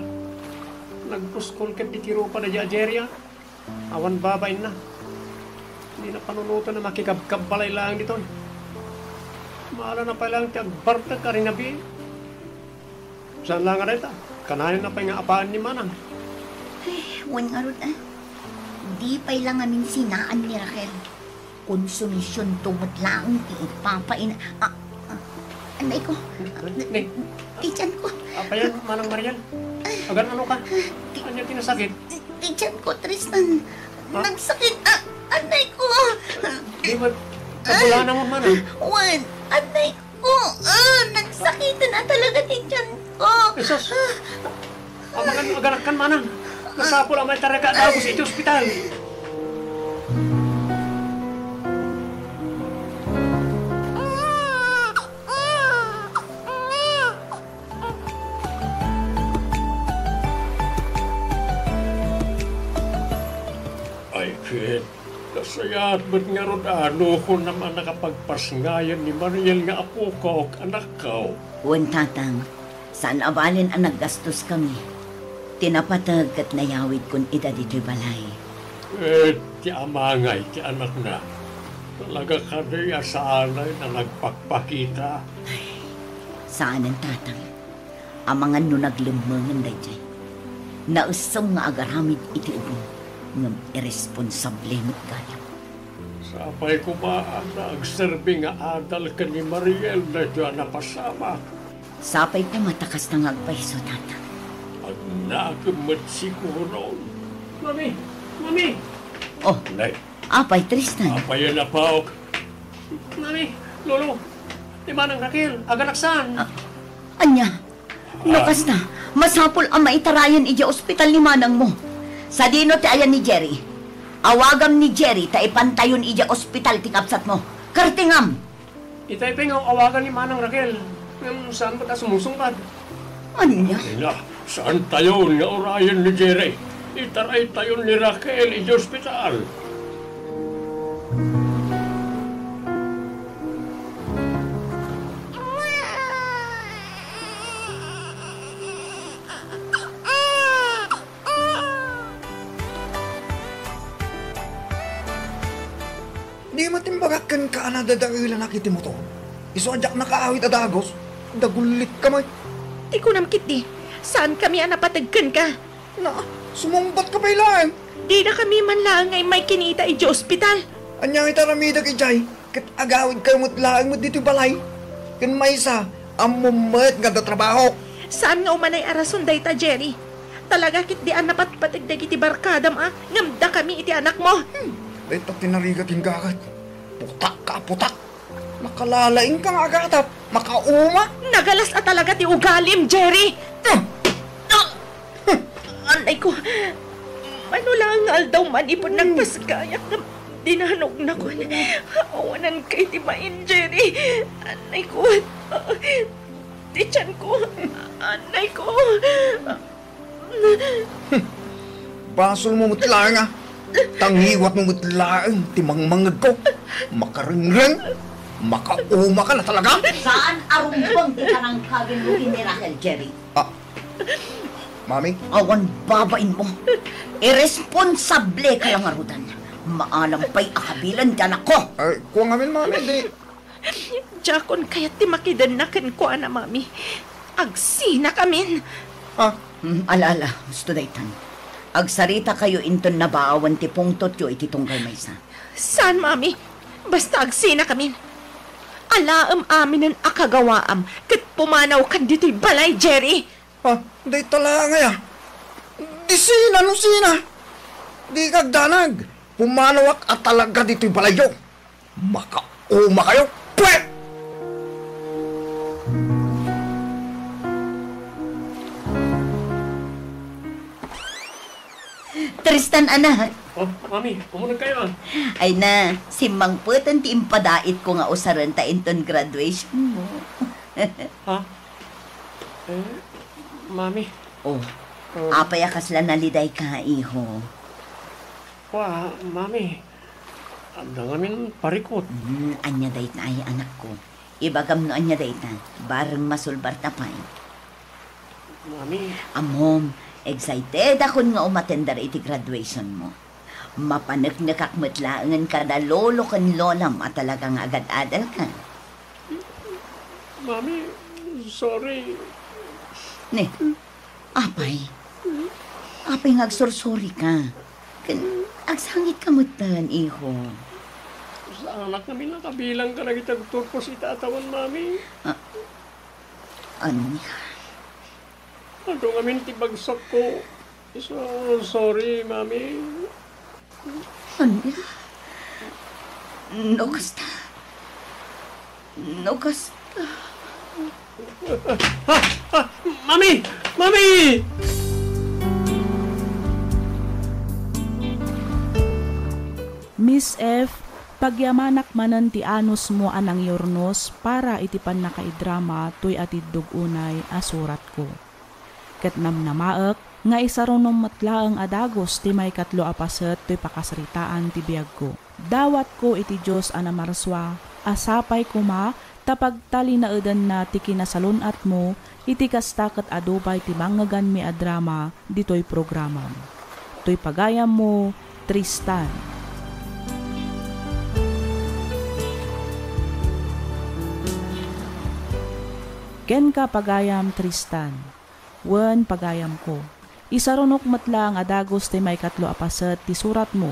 nagpuskol ket iti rupa daydiay a Jerry a. Awan babainna. Dina panunoten a makikabkabbalay laeng ditoy. Maalana pay laeng ti agbartek a rinabii. Saan laeng a dayta, kanayonna pay nga apaen ni Manang. Ay, wen ngarud a. Di pay la ngamin sinaan ni Raquel. Konsumisionto met laeng ti ipapain. Ah, ah, anay ko. Ni, Ti tiyan ko. Apay a, Manang Marian? Agan-ano ka? Ti, ania ti nasakit? Ti, ti tiyan ko, Tristan. Ha? Nagsakit, ah, anay ko. Di ba, kabulanam, Manang? Wen, anay ko. Ah, nagsakit na talaga ti tiyan ko. Jesus. Amangan, aganakkan, Manang. Masapul a maitarayka a dagus iti ospital. Ay, ket, nasayaat met ngarud a nokon a nakapagpasngayan ni Mariel nga apokok, anakko. Wen, Tatang, saan a balin a naggastoskami. Ti napateg ket nayawidkon ida ditoy balay. Eh, ti amangay ti anakna, talaga kadi a saanay a nagpakpakita? Ay, saanen, Tatang. Amangan no naglemmengen daydiay. Naessem nga agaramid iti ubing, ngem irresponsable met gayam. Sapay koma a agserbi nga adal ken ni Mariel daytoy a napasamak. Sapay koma ta kasta nga agpayso, Tatang. Agnakem met sikuron. Mami! Mami! Oh, Nay. Apay, Tristan? Apay a napaok? Mami! Lolo! Ni Manang Raquel, aganaksan! Ah, ania? No kasta, masapul a maitarayan idiay ospital ni manangmo. Sadino ti ayan ni Jerry? Awagam ni Jerry ta ipantayon idiay ospital ti kabsatmo. Kartingam! Itay pay nga awagan ni Manang Raquel. Ngem saan met a sumusungbat? Ania? Ina, saantayon nga urayen ni Jerry. Itaraytayon ni Raquel idiay ospital. Di met imbagak kenka a nadadaelanak iti motor? Isu a diak nakaawid a dagus, dagullitka met. Ti kunam ketdi, saankami a napateg kenka. Na, sumungbatka pay laeng. Dinakami man laeng nga immay kinita idiay ospital. Ania iti aramidek idiay? Ket agawidkayo met laeng met ditoy balay. Ken maysa, ammom met nga adda trabahok. Saan nga umanay a rason dayta, Jerry. Talaga ketdi a napatpateg dagiti barkadam a ngem dakami iti anakmo. Hmm, dayta ti narigat kenka ket. Putak ka a putak. Makalalaingka nga agatap. Makauma. Nagalas a talaga ti ugalim, Jerry. Hmm. Ah! Anay ko, mano laeng nga aldaw manipud nagpasgayak nga dinanogna kon awananka iti bain, Jerry. Anay ko, ti tiyan ko, anay ko. Basolmo met laeng a. Tangiwatmo met laeng ti mangmangngegko. Makarengreng, makauma ka na talaga. Saan a rumbeng ti panangkagin mo ken ni Raquel, Jerry? Ah, Mami? Awan babainmo. Irresponsable ka la ngaruden. Maalam pay a kabilen ti anakko. Ay, kua ngamin, Mami, di. Diakon kayat ti makidenna kenkuana, Mami. Agsinakamin. Ah? Hmm, ala, ala, husto daytan. Agsaritakayo inton nabaawan ti pungtotyo iti tunggal maysa. Saan, Mami. Basta agsinakamin. Alaem aminen a kagawaam ket pumanawkan ditoy balay, Jerry. Ha? Dayta laeng aya? Di sina no sina? Dika agdanag. Pumanawak a talaga ditoy balayyo. Makauma kayo. Pwet! Tristan, anak. Oh, Mami, umuneg kayo, ah. Ay na, simmangpeten ti impadaitko nga usaren ta inton graduation mo. Ha? Eh, Mami. Oh, Oh. Apay a kasla nalidayka, iho? Wa, Mami. Adda ngamin parikut. Hmm, ania dayta ay, anakko? Ibagam no ania dayta, bareng masulbarta pay. Mami. Ammom, excited akon nga umatender iti graduation mo. Mapaneknekak met laengen kada lolo ken lolam a talaga nga agad-adalka. Mami, sorry. Ne, apay? Apay nga agsursuri ka? Ken agsangit ka metten, iho. Saanak ngamin a kabilang kadagiti agturpos iti atawan, Mami. Ah, ania? Adu ngamin ti bagsakko. So, sorry, Mami. Ania? No kasta? No kasta? Ah! Ah! Mami! Mami! Miss F, pagyamanak manen ti anusmo a nangyurnos para iti pannakaidrama toy atiddog unay a suratko. Ket namnamaek nga isarunom met laeng a dagus ti maikatlo a paset toy pakasaritaan ti biagko. Dawatko iti Dios a namarsua a sapay koma ta pagtalinaedanna ti kinasalun-atmo iti kasta ket adu pay ti bangngeganmi a drama ditoy programam. Toy pagayammo, Tristan. Kenka, pagayam Tristan. Wen, pagayamko, isarunok met laeng a dagus ti maikatlo a paset ti suratmo.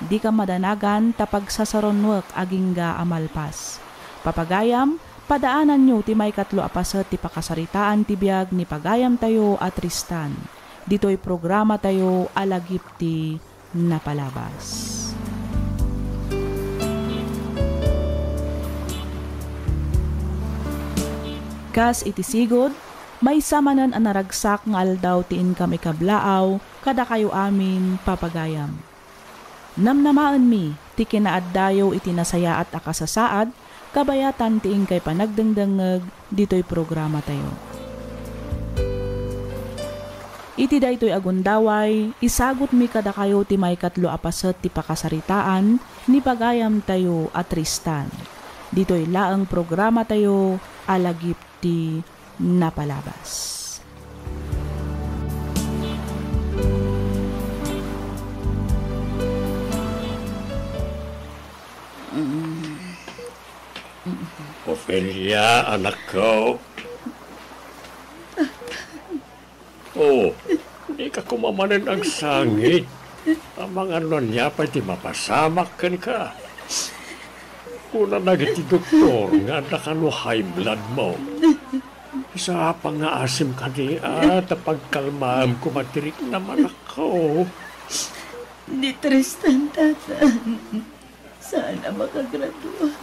Dika madanagan ta pagsasarunuek agingga a malpas. Papagayam, padaananyo ti maikatlo a paset ti pakasaritaan ti biag ni pagayamtayo a Tristan. Ditoy programatayo a Lagip ti Napalabas. Kas iti sigud, maysa manen a naragsak nga aldaw ti inkam ikablaaw kadakayo amin, papagayam. Namnamaenmi ti kinaaddayo iti nasayaat a kasasaad kabayatan ti inkay panagdengdengngeg ditoy programatayo. Iti daytoy a gundaway, isagutmi kadakayo ti maikatlo a paset ti pakasaritaan ni pagayamtayo a Tristan. Ditoy laeng programatayo a Lagip ti Napalabas. Ofelia, anakko. Oh, dika koma manen agsangit. Amangan no ania pay ti mapasamak kenka. Kuna dagiti doktor nga adda kano high blood mo. Sapay nga asim kadi, a, ta pagkalmaem koma ti riknam, anakko. Ni Tristan, tata. Saan a makagraduar.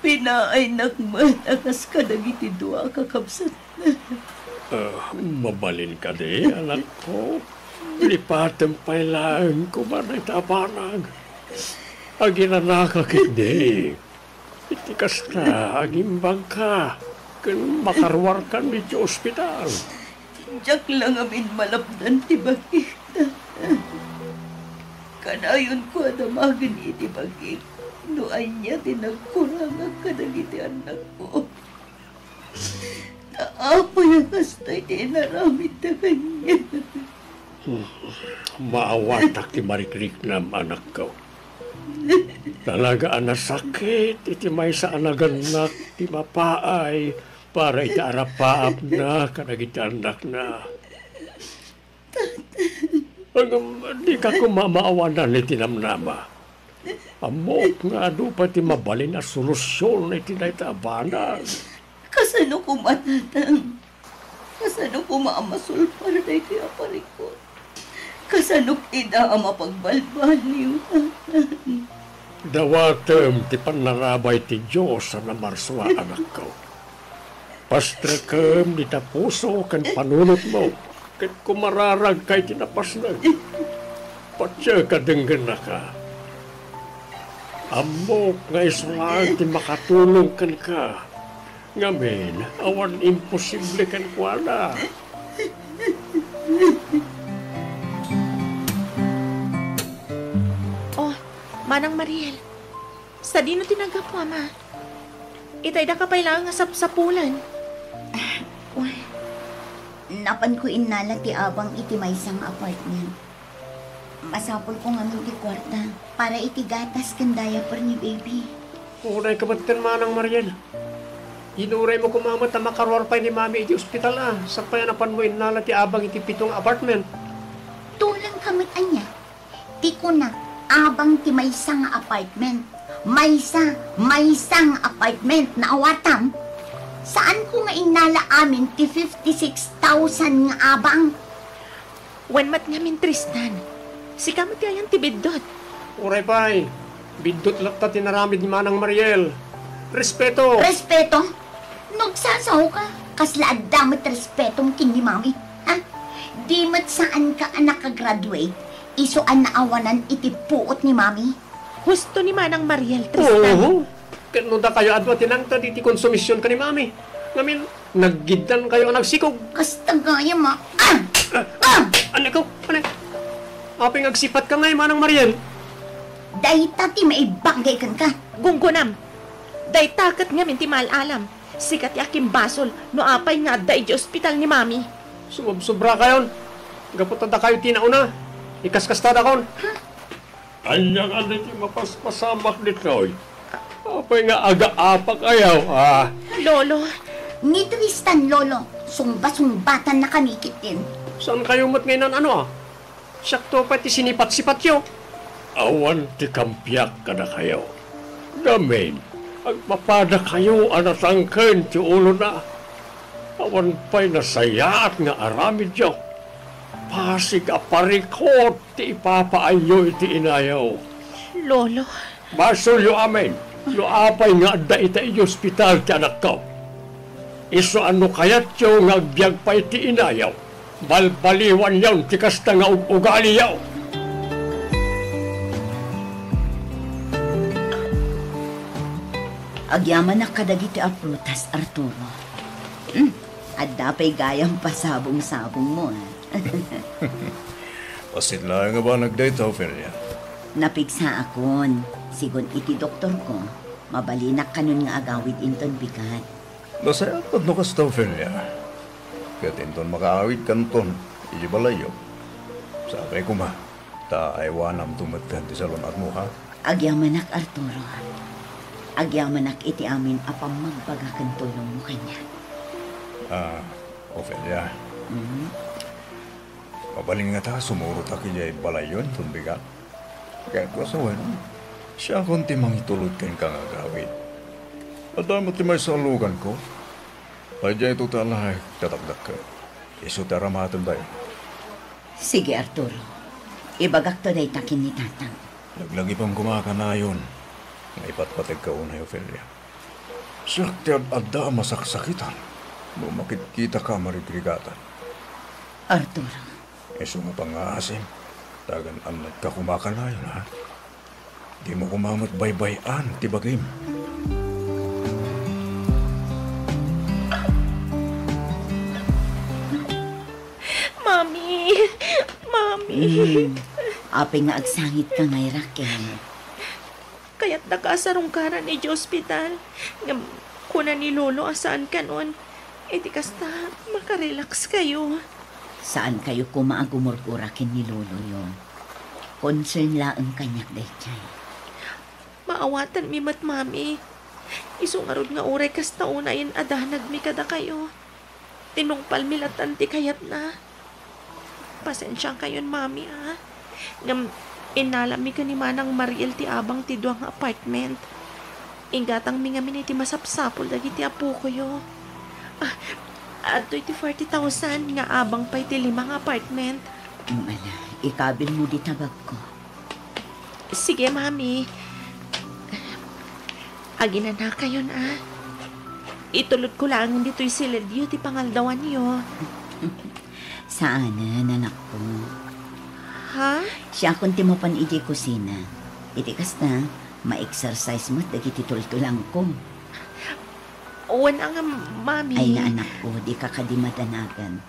Pinaaynak met a kas kadagiti dua a kakabsatna. Ah, mabalin kadi, anakko? Lipatem pay laeng koma dayta a banag. Aginanaka ketdi. Iti kasta, agimbagka ken makaruarkan iti ospital. Diak la ngamin malapdan ti bagik, tata. Kanayonko a damagen iti bagik no ania ti nagkurangak kadagiti annakko. Ta apay a kasta iti inaramidda kaniak? Maawatak ti marikriknam, anakko. Talaga a nasakit iti maysa a nagannak ti mapaay para iti arapaapna kadagiti annakna. Ngem dika koma maawanan iti namnama. Ammok nga adu pay ti mabalin a solusion iti dayta a banag. Kasano koma, tatang? Kasano koma a masulpar daytoy a parikut? Kasanok ida a mapagbalbaliw, tatang? Dawatem ti pannarabay ti Dios a namarsua, anakko. Pastrekem dita puso ken panunotmo, ket kumararagka iti napasneg. Patiek a denggennaka. Ammok nga isu laeng ti makatulong kenka. Ngamin, awan imposible kenkuana. Oh, Manang Mariel, sadino ti naggapu, Ama? Itayda ka pay laeng nga sapsapulan. Ah, well, napanko innala ti abang iti maysa nga apartment. Masapulko ngamin ti kuarta para iti gatas ken diaper ni baby. Unay ka metten, Manang Mariel. Inuraymo koma met a makaruar pay ni Mami iti ospital, a, sapay a napanmo innala ti abang iti pito nga apartment. Tulang ka met ania? Ti kuna, abang ti maysa nga apartment. Maysa, maysa nga apartment, naawatam? Saanko nga innala amin ti fifty-six thousand nga abang. Wen met ngamin, Tristan. Sika met ti ayan ti biddut. Uray pay, biddut latta ti naramid ni Manang Mariel. Respeto! Respeto? No agsasaoka, kasla adda met respetom ken ni Mami, ha? Di met saanka a nakagraduate, isu a naawanan iti puot ni Mami? Husto ni Manang Mariel, Tristan. Oo. Ket no dakayo adu a tinangted iti konsumision ken ni Mami, ngamin, naggiddankayo a nagsikog. Kasta gayam a. Ah! Ah! Aneko, ane? Apay nga agsipatka ngay, Manang Mariel? Dayta ti maibagay kenka. Gunggonam. Dayta ket ngamin ti maal-alam. Sika ti akimbasol no apay nga adda idiay ospital ni Mami. Sumobsobrakayon. Gapu ta dakayo ti nauna, ikaskastadakon. Ania nga daytoy mapaspasamak ditoy? Apay nga agaapakayo, a? Lolo. Ni Tristan, Lolo, sungba-sungbatan na kami ketdin. Saankayo met nga inan-ano, a? Siakto pay ti sinipat-sipatyo. Awan ti kampiak kadakayo. Ngamin, agpapadakayo a natangken ti ulona. Awan pay nasayaat nga aramidyo. Pasig a parikut ti ipapaayyo iti inayo. Lolo. Basolyo amin no apay nga adda ita idiay ospital ti anakko. Isu a no kayatyo nga agbiag pay ti inayo, balbaliwanyon ti kasta nga ug-ugaliyo. Agyamanak kadagiti a prutas, Arturo. Hmm, adda pay gayam pasabong-sabongmo, a. Bassit laeng a banag dayta, Ofelia. Napigsaakon, sigun iti doktorko, mabalinak kanon nga agawid inton bigat. Nasayaat no kasta, Ofelia. Ket inton makaawidkanton iti balayyo, sakay koma, ta aywanamto met ti salun-atmo, ha? Agyamanak, Arturo. Agyamanak iti amin a pammagbaga ken tulongmo kaniak. Ah, Ofelia. Mm. Mabalin ngata a sumurotak idiay balayyo inton bigat? Ket no sawen, siakon ti mangitulod kenka nga agawid. Adda met ti maysa a luganko. Idiay ito ti alaek ti dakdakkel. Isu ti aramatendayo. Sige, Arturo. Ibagakto dayta ken ni Tatang. Laglagipem koma a kanayon nga ipatpategka unay, Ofelia. Siak ti ad-adda a masaksakitan no makitkitaka a marigrigatan. Arturo. Isu nga pangngaasim, ta agan-annatka koma a kanayon, ha? Dimo koma met baybay-an ti bagim. Mami! Mami! Hmm. Apay nga agsangitka ngay, Raquel? Kayatdaka a sarungkaran idiay ospital. Ngem kuna ni Lolo a saan kanon. Iti kasta, makarelax kayo. Saan kayo koma a gumurgura ken ni Loloyo. Concern laeng kaniak daydiay. Maawatanmi met, Mami. Isu ngarud nga uray kasta unayen a danagmi kadakayo. Tinungpalmi latan ti kayatna. Pasensiakayon, Mami, a. Ngem, innalammi ken ni Manang Mariel ti abang ti dua nga apartment. Inggatangmi ngamin iti masapsapul dagiti apokoyo. Ah, adtoy ti forty thousand nga abang pay ti lima nga apartment. Mm, ala, ikabilmo dita bagko. Sige, Mami. Aginanakayon, a. Itulodko laeng ditoy silidyo ti pangaldawanyo. Saanen, anakko. Ha? Siakon ti mapan idiay kusina. Iti kasta, ma-exercise met dagiti tultulangko. Wen a nga, Mami. Ay nga, anakko, dika kadi madanagan.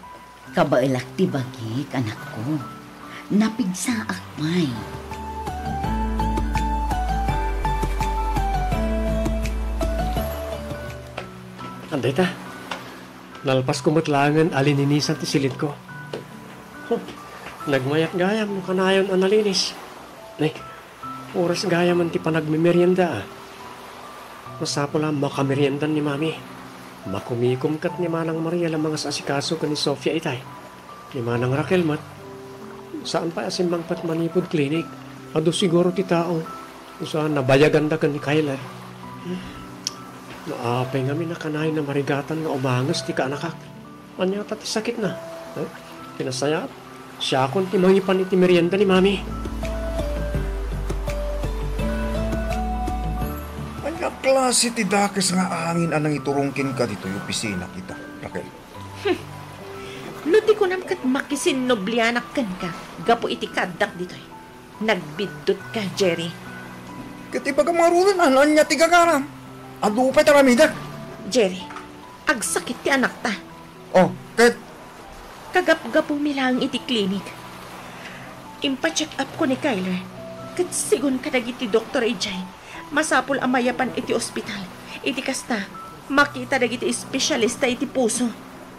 Kabaelak ti bagik, anakko. Napigsaak pay. Adda ita, nalpasko met laengen a lininisan ti silidko. Huh, nagmayat gayam no kanayon a nalinis. Nay, oras gayamen ti panagmemerienda, a. Masapul a makameriendan ni Mami. Makumikom ket ni Manang Mariel a mangas-asikaso ken ni Sofia itay. Ni Manang Raquel met, saan pay a simmangpet manipud klinik. Adu siguro ti tao. Isu a nabayaganda ken ni Kyler. No apay ngamin a kanayon a marigatan nga umanges ti kaanakak. Ania ta ti sakitna? Eh? Ti nasayaat? Siakon ti mangipan iti merienda ni Mami. Ania klase ti dakes nga angin a nangiturong kenka ditoy opisina kita, Raquel? No ti kunam ket makisinnublianak kenka gapu iti kaaddak ditoy. Nagbiddutka, Jerry. Ket ibagam ngaruden, ania ti gagaram? Adu pay ti aramidek. Jerry, agsakit ti anakta. Oh, ket? Kagapgapumi laeng iti klinik. Impa-check up ko ni Kyler. Ket sigun kadagiti doktor idiay, masapul a mayapan iti ospital. Iti kasta, makita dagiti espesyalista iti puso.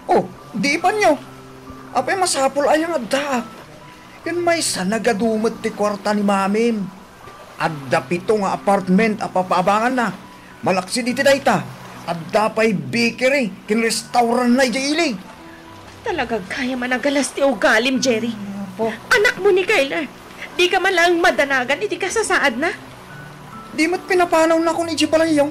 Oh, di ipanyo. Apay masapul aya nga addaak? Ken maysa, nagadu met ti kuarta ni Mamim. Adda pito nga apartment a papaabanganna. Malaksid iti dayta, adda pay bakery ken restaurantna idiay ili. Talaga gayam a nagalas ti ugalim, Jerry. Apo. Anakmo ni Kyler. Dika man laeng madanagan iti kasasaadna. Di met pinapanawna kon idiay balayyo.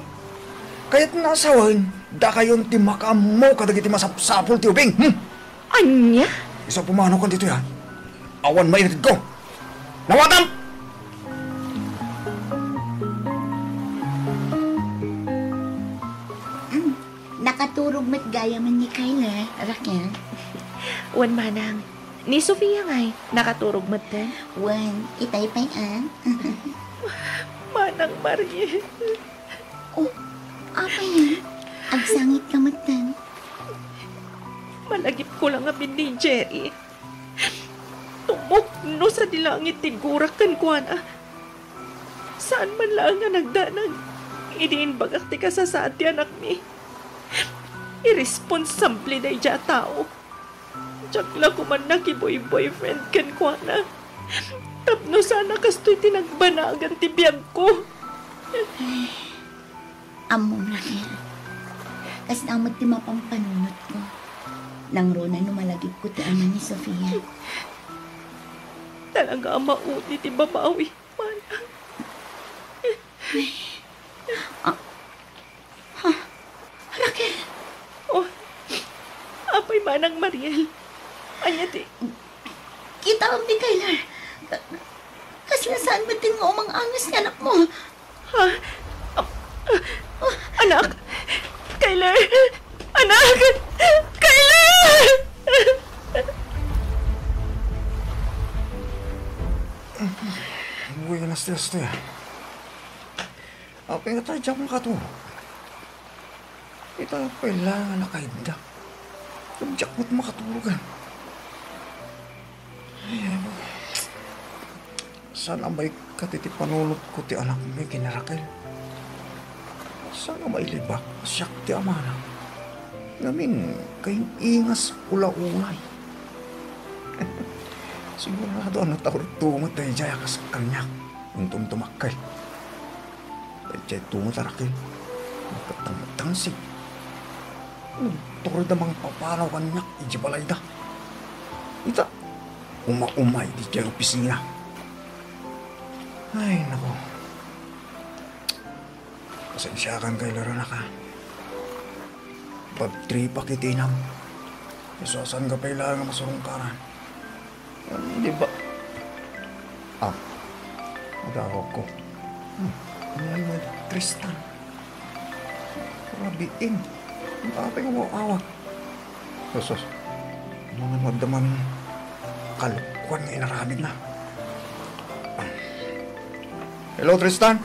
Kayatna a sawen, dakayon ti makaammo kadagiti masapsapul ti ubing. Hmm? Ania? Isu a pumanaw kan ditoy, ha? Awan mainatidko. Nawatam! Mm, nakaturog met gayamen ni Kyler, Raquel. Wen manang, ni Sofia ngay, nakaturog metten? Wen, itay pay, a? Manang Mariel. Oh, apay? Agsangitka metten? Malagipko la ngamin ni Jerry. Tumukno sadi langit ti gurak kenkuana. Saan man laeng a nagdanag idi imbagak ti kasasaad ti anakmi. Irresponsable daydiay a tao. Diak la koma nakiboy-boyfriend kenkuana. Tapno saan a kastoy ti nagbanagan ti biagko. Ammom, Raquel. Kasta met ti mapampanunotko. Nangruna no malagipko ti ama ni Sofia. Talaga a maudi ti babawi, manang. Ah, ha? Raquel! Oh, apay manang Mariel? Ania ti Kitaem ni Kyler. Ka-, kasla saan met ti nga umang-angas ti anakmo? Ha? Ah, ah, anak! Kyler! Anak! Kyler! Buenas dias, Tia. Apay nga ta diak makaturog? Ita pay la nga nakaidda. Ngem diak met makaturogan. Ay, apo. Saan a maikkat iti panunotko ti anakmi ken ni Raquel? Saan a mailibak a siak ti amana? Ngamin, kaing-ingas ula-ulay. Sigurado a nataudto met daydiay a kas kaniak. Inton tumakkel. Daydiay tumet a Raquel, nagkatangtangsig. Nagturod a mangpapanaw kaniak idiay balayda. Ita, uma-umay idiay opisina. Ay, nako. Pasensiakan kay Lorena ka. Bad trip a kitinam. Isu a saan ka pay laeng a masurungkaran. Di ba? Ah, adawagko. Hmm, ano mo, Tristan? Rabiin. Ang apay nga awag. Sus, sus. Ano nga magdamang kalkuan nga inaramid na? Ah. Hello, Tristan?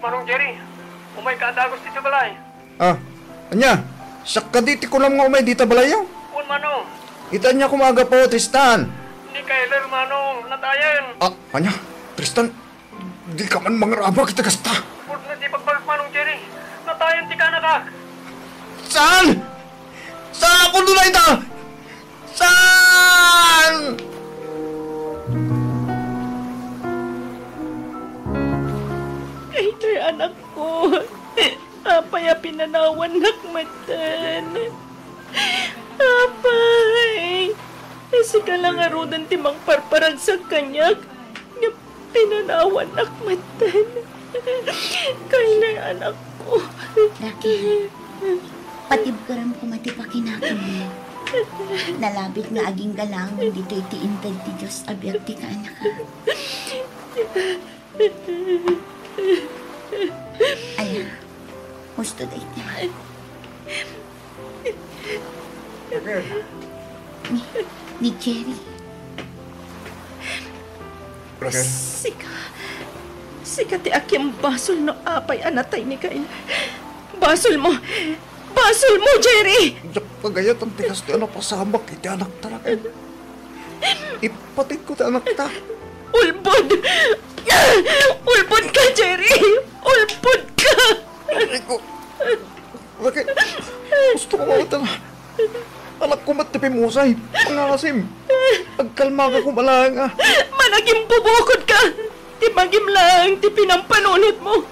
Manong Jerry, umay ka a dagus ti balay. Ah, ania? Siak kadi ti kunam nga umay dita balayyo? Wen, Manong. Ita ania koma a gapu, Tristan? Ni Kyler, Manong, natayen. Ah, ania? Tristan, di ka man mangrabak iti kasta. Pudno ti ibagbagak, Manong Jerry. Natayen ti kaanakak. Saan? Saan a pudno dayta? Saan? Kyler, anakko. Apay a pinanawannak metten? Apay, sika la ngaruden ti mangparparagsak kaniak, ngem pinanawannak metten. Kyler, anakko. Raquel, patibkerem koma ti pakinakemmo. Nalabit nga agingga laeng ditoy ti inted ti Dios a biag ti kaanakak. Aya, husto dayta. Ni, ni Jerry. Raquel? Sika, sika ti akimbasol no apay a natay ni Kyle. Basolmo! Basolmo, Jerry! Diak pagayatan ti kastoy a napasamak iti anakta, Raquel. Ipateg ko ti anakta. Ulbod! Ulbod ka, Jerry! Ulbod ka! Aray ko. Raquel, husto ka mawatan. Anakko met ti pimmusay. Pangasim. Agkalmaka koma laeng a. Managimbubukod ka! Ti bagim laeng ti pinampanunotmo.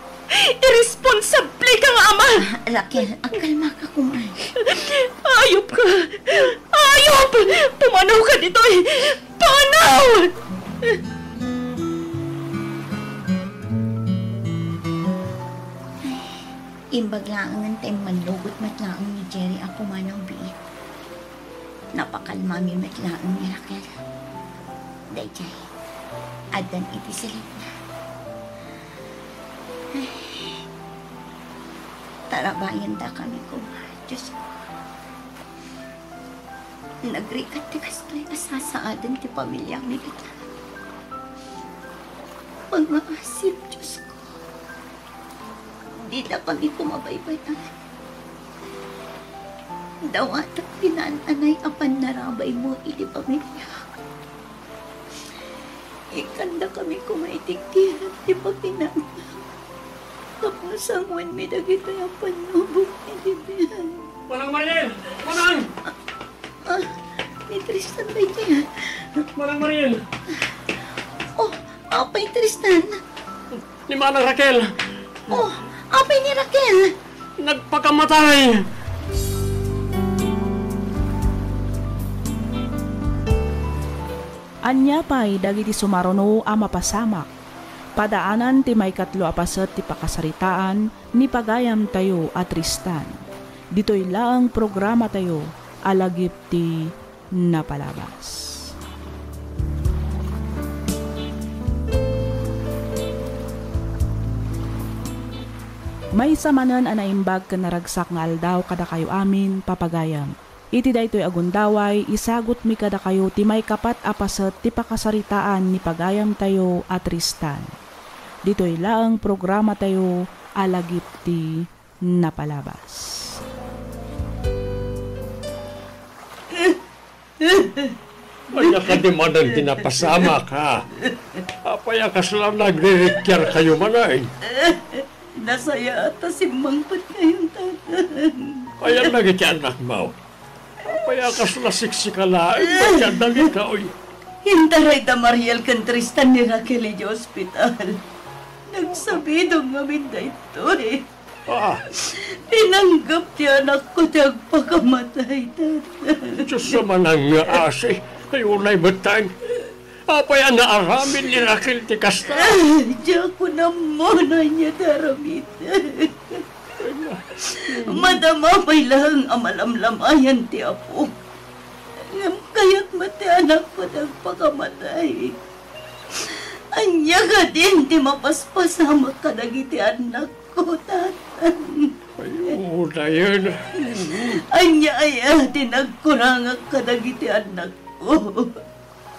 Irresponsable ka nga ama! Ah, Raquel, agkalmaka koma. Ayop ka! Ayop! Pumanaw ka ditoy! Pumanaw! Imbag laengen ta immannugot met laeng ni Jerry a pumanaw biit. Napakalmami met laeng ni Raquel. Daydiay, addan iti silitna. Ay, tarabayendakami koma, Diosko. Nagrigat ti kastoy a sasaaden ti pamiliami ita. Pangngaasim, Diosko. Didakami koma baybay-an. Dawatek ti naan-anay a pannarabaymo iti pamiliak. Ikkandakami koma iti kirem ti pakinanam tapno sangoenmi dagitoy a pannubok iti biag. Manang Mariel! Manang! Ah, ni Tristan daytoy. Manang Mariel! Oh, apay, Tristan? Ni Manang Raquel! Oh, apay ni Raquel? Nagpakamatay! Ania pay dagiti sumaruno a mapasamak? Padaanan ti maikatlo a paset ti pakasaritaan ni pagayamtayo a Tristan. Ditoy laeng programatayo a Lagip ti Napalabas. Maysa manen a naimbag ken naragsak nga aldaw kadakayo amin, papagayam. Iti daytoy a gundaway, isagutmi kadakayo ti maikapat a paset ti pakasaritaan ni pagayamtayo a Tristan. Ditoy laeng programatayo a Lagip ti Napalabas. Ania kadi manen ti napasamak, ha? Apay a kasla nagririkkiarkayo manen? Nasayaat ta simmangpetkayon, Tatang. Ayan dagiti annakmo. Apay a kasla siksika laeng ti adda ditoy? Intaray da Mariel ken Tristan ni Raquel idiay ospital. Nagsabidong ngamin daytoy. Ah. Pinanggep ti anakko ti agpakamatay, Tatang. Diyos a manangngaasi, ay unay metten. Apay a naaramid ni Raquel ti kasta? Ah, diak ammo no ania ti aramidda. Madama pay laeng a malamlamayan ti Apo. Ngem kayat met ti anakko ti agpakamatay. Ania kadin ti mapaspasamak kadagiti annakko, Tatang? Ay, unayen. Ania aya ti nagkurangak kadagiti annakko?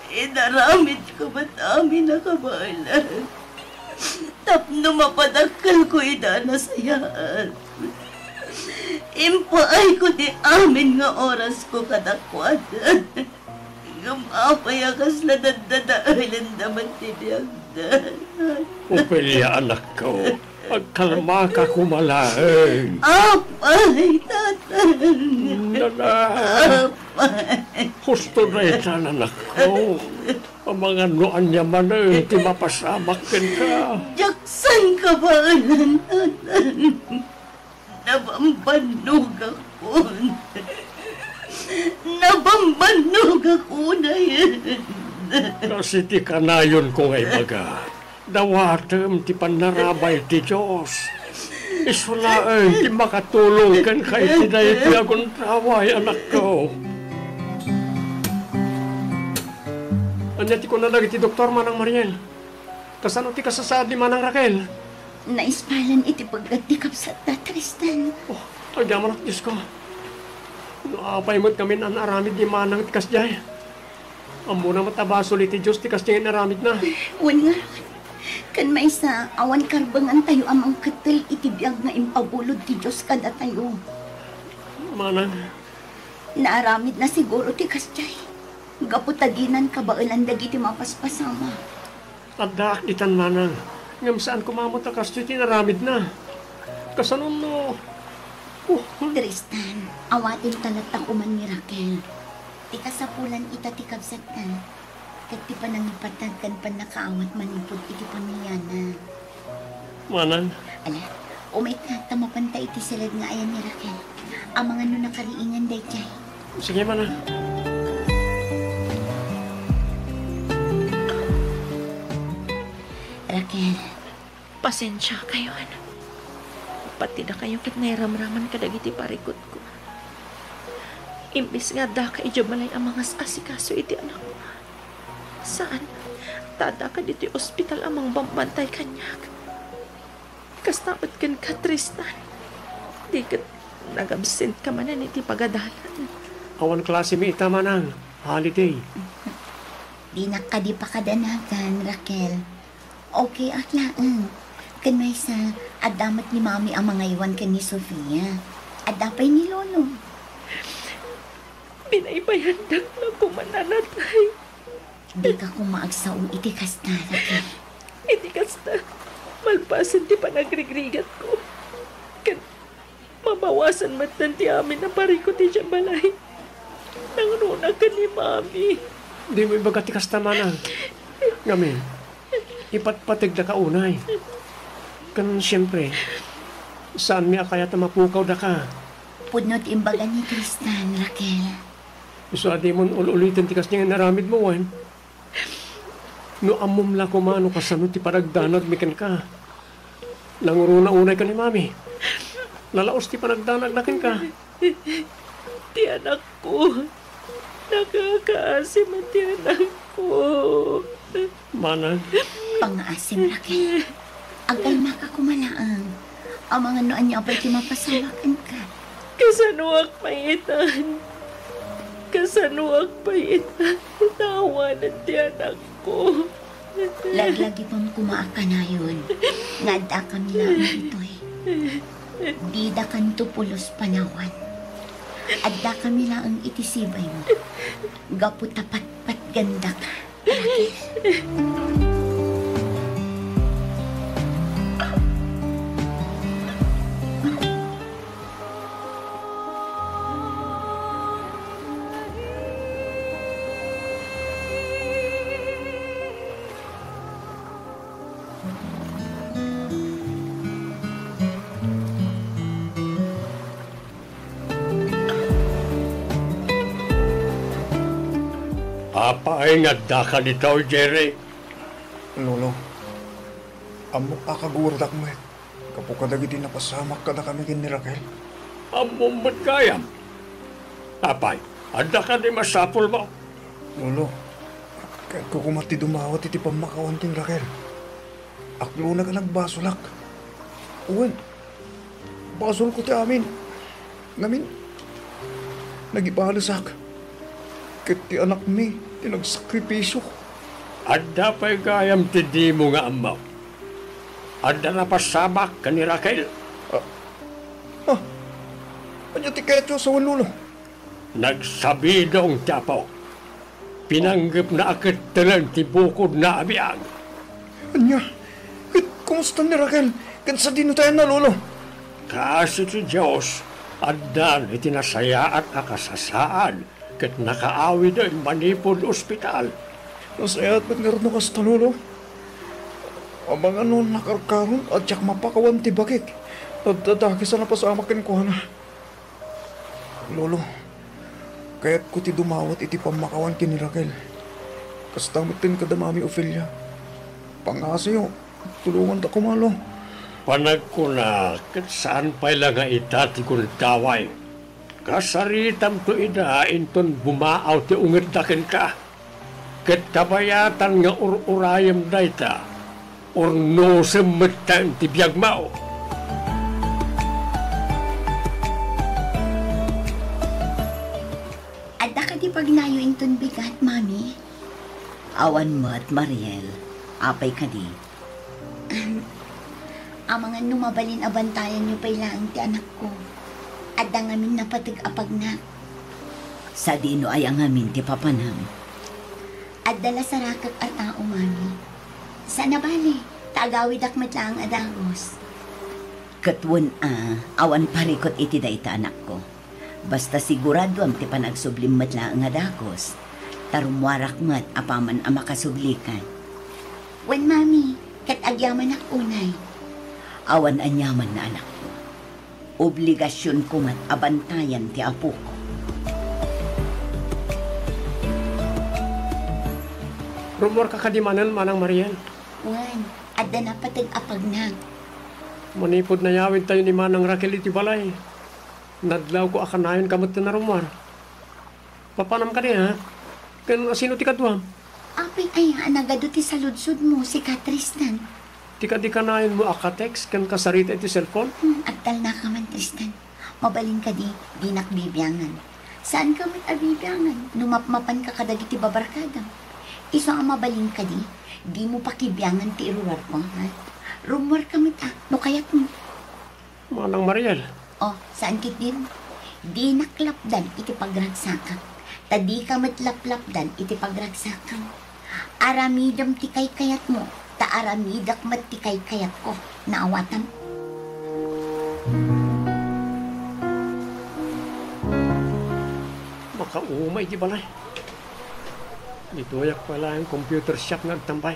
Inaramidko met amin a kabaelan tapno mapadakkelko ida a nasayaat. Impaayko ti amin nga orasko kadakuada. Ngem apay a kasla daddadaelenda met ti biagda? Ofelia, anakko, agkalmaka koma laeng. Apay, Tatang. Nana. Apay. Husto dayta, anakko. Amangan no ania manen ti mapasamak kenka. Diak saan kabaelan, Tatang. Nabambannogakon. Nabambannogak unayen. Kas iti kanayonko nga ibaga, dawatem ti pannarabay ti Dios. Isu laeng ti makatulong kenka iti daytoy a gundaway, anakko. Ania ti kuna dagiti doktor, Manang Mariel? Kasano ti kasasaad ni Manang Raquel? Naispalan iti peggad ti kabsatta, Tristan. Oh, agyamanak, Diosko. No apay met ngamin a naaramid ni Manang ti kasdiay? Ammona met a basol iti Dios ti kasdiay nga inaramidna. Wen ngarud, ken maysa, awan karbengantayo a mangkettel iti biag nga impabulod ti Dios kadatayo. Manang. Naaramidna siguro ti kasdiay, gapu ta dinan kabaelan dagiti mapaspasamak. Addaak ditan, Manang, ngem saan koma met a kastoy ti inaramidna. Kasano no, oh, Tristan, awaten ta latta koman ni Raquel. Ti kasapulan ita ti kabsatta, ket ti panangipatag ken pannakaawat manipud iti pamiliana. Manang. Ala, umayka ta mapanta iti siled nga ayan ni Raquel. Amangan no nakariingan daydiay. Sige, Manang. Raquel. Pasensiakayon. Pati dakayo ket nairamraman kadagiti parikutko. Imbes nga addaka idiay balay a mangas-asikaso iti anakko. Saan, ta addaka ditoy ospital a mangbambantay kaniak. Kasta met kenka, Tristan. Di ket nagabsentka manen iti pagadalan. Awan klasemi ita, Manang. Holiday. Dinak kadi pakadanagan, Raquel. Okay ak laeng. Ken maysa, adda met ni Mami a mangaywan ken ni Sofia. Adda pay ni Lolo. Binaybayandak la koma, nanatay. Dika koma agsao iti kasta, Raquel. Iti kasta, malpasen ti panagrigrigatko. Ken mabawasan metten ti amin a parikut idiay balay. Nangruna ken ni Mami. Dimo ibaga ti kasta, Manang. Ngamin, ipatpategdaka unay. Ken siempre, saanmi a kayat a mapukawdaka. Pudno ti imbaga ni Tristan, Raquel. Isu a dimon ul-uliten ti kasdiay nga inaramidmo, wen? No ammom la koma no kasano ti panagdanagmi kenka. Nanguruna unay ken ni Mami. Nalaos ti panagdanagna kenka. Ti anakko. Nakakaasi met ti anakko. Manang. Pangngaasim, Raquel. Agkalmaka koma laeng. Amangan no ania pay ti mapasamak kenka. Kasanoak pay itan? Kasanoak pay itan? Naawanen ti anakko. Laglagipen koma a kanayon nga addakami laeng ditoy. Didakanto pulos panawan. Addakami laeng iti sibaymo. Gapu ta patpatgandaka. Apay nga addaka ditoy, Jerry? Lolo, ammok a kagurodak met gapu kadagiti napasamak kadakami ken ni Raquel. Ammom met gayam. Apay, adda kadi masapulmo? Lolo, kayatko koma ti dumawat iti pammakawan ken ni Raquel. Aklonak a nagbasolak. Wen, basolko ti amin. Ngamin, nagibalesak. Ket ti anakmi ti nagsakripisio. Adda pay gayam ti dimo nga ammo. Adda napasamak ken ni Raquel. Ah, ah, ania ti kayatyo a sawen, Lolo? Nagsabidong ti Apo. Pinanggepna a kettelen ti bukodna a biag. Ania? Ket kumusta ni Raquel? Ken sadino ti ayanna, Lolo? Kaasi ti Dios, addan iti nasayaat a kasasaad ket nakaawiden manipud ospital. Nasayaat met ngarud no kasta, Lolo. Amangan no nakarkaron a diak mapakawan ti bakik. Nadadagis a napasamak kenkuana. Lolo, kayatko ti dumawat iti pammakawan ken ni Raquel. Kasta met ken kada Mami Ofelia. Pangngasiyo, tulonganta koma, Lo. Panagkunak, ket saan pay la nga ita ti gundaway. Kasaritamto ida inton bumaaw ti ungetda kenka. Ket kabayatan nga ur-urayem dayta, urnosem metten ti biagmo. Adda kadi pagnayo inton bigat, Mami? Awan met, Mariel. Apay kadi? Ahem. Amangan no mabalin a bantayanyo pay laeng ti anakko. Adda ngamin napateg a pagnak. Sadino aya ngamin ti papanam? Adda la sarakek a tao, Mami. Saan a bale, ta agawidak met laeng a dagus. Ket wen a, awan parikut iti dayta, anakko. Basta siguraduam ti panagsublim met laeng a dagus, ta rummuarak met apaman a makasublikan. Wen, Mami, ket agyamanak unay. Awan aniaman, anakko. Obligasionko met a bantayan ti apoko. Rummuarka kadi manen, Manang Mariel? Wen, adda napateg a pagnak. Manipud nayawidtayo ni Manang Raquel iti balay, nadlawko a kanayonka met ti narummuar. Papanam kadi, ha? Ken asino ti kaduam? Apay aya a nagadu ti saludsodmo, sika, Tristan? Ti kadi kanayonmo a ka-text ken kasarita iti cellphone? Hmm, agtalnaka man, Tristan. Mabalin kadi, dinak bibiangan. Saanka met a bibiangan no mapmapanka kadagiti babarkadam. Isu a mabalin kadi, dimo pakibiangan ti iruarko, ha? Rummuarka met, a, no kayatmo. Manang Mariel. O, saan ketdin? Dinak lapdan iti pagragsakak, ta dika met laplapdan iti pagragsakam. Aramidem ti kaykayatmo, ta aramidek met ti kaykayatko. Naawatam? Makaumay ti balay. Ditoyak pay laeng computer shop nga agtambay.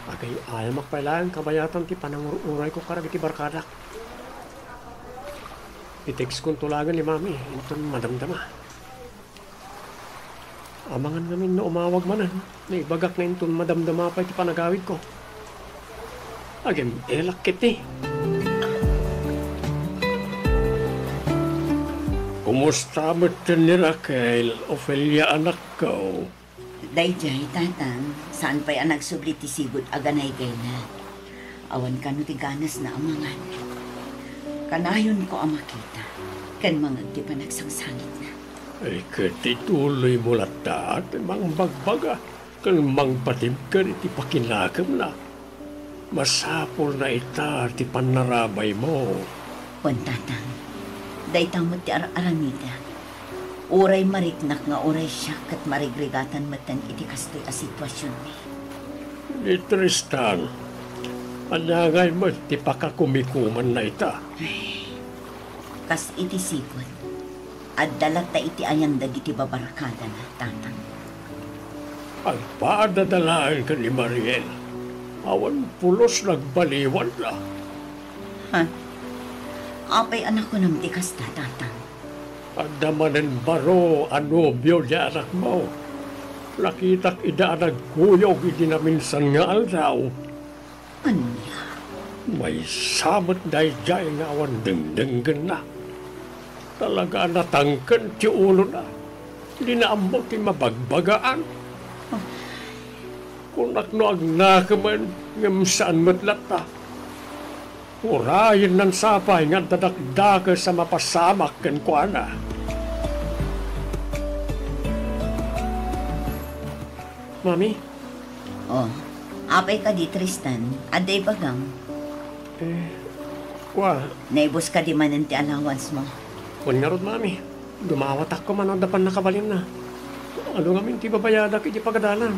Agay-ayamak pay laeng kabayatan ti panangur-urayko kadagiti barkadak. I-textkonto laeng ni Mami inton madamdama. Amangan ngamin no umawag manen, naibagak nga inton madamdama pay ti panagawidko. Agem-elak ketdi. Kumusta met ni Raquel, Ofelia, anakko? Daydiay, Tatang, saan pay a nagsubli ti sigud a ganaygayna. Awan kano ti ganasna a mangan. Kanayonko a makita ken mangngeg ti panagsangsangitna. Ay, ket ituloymo latta ti mangbagbaga ken mangpatibker iti pakinakemna. Masapulna ita ti pannarabaymo. Wen, Tatang, dayta met ti ar-aramidak. Uray mariknak nga uray siak ket marigrigatan metten iti kastoy a situasionmi. Ni Tristan, ania ngay met ti pakakumikumanna ita? Ay, kas iti sigud, adda latta iti ayan dagiti babarkadana, Tatang. Agpaadada laeng ken ni Mariel. Awan pulos nagbaliwanda. Ha? Apay a nakunam ti kasta, Tatang? Adda manen baro a nobio ti anakmo. Nakitak ida a nagkuyog iti naminsan nga aldaw. Ania? Maysa met daydiay nga awan dengdenggenna. Talaga a natangken ti ulona. Dina ammo ti mabagbagaan. Kunak no agnakemen, ngem saan met latta. Urayennan sapay nga adda dakdakes a mapasamak kenkuana. Mami? Oh, apay kadi, Tristan? Adda ibagam? Eh, kua. Naibus kadi manen ti allowance mo? Wen ngarud, Mami. Dumawatak koma no adda pannakabalinna. Adu ngamin ti babayadak iti pagadalam.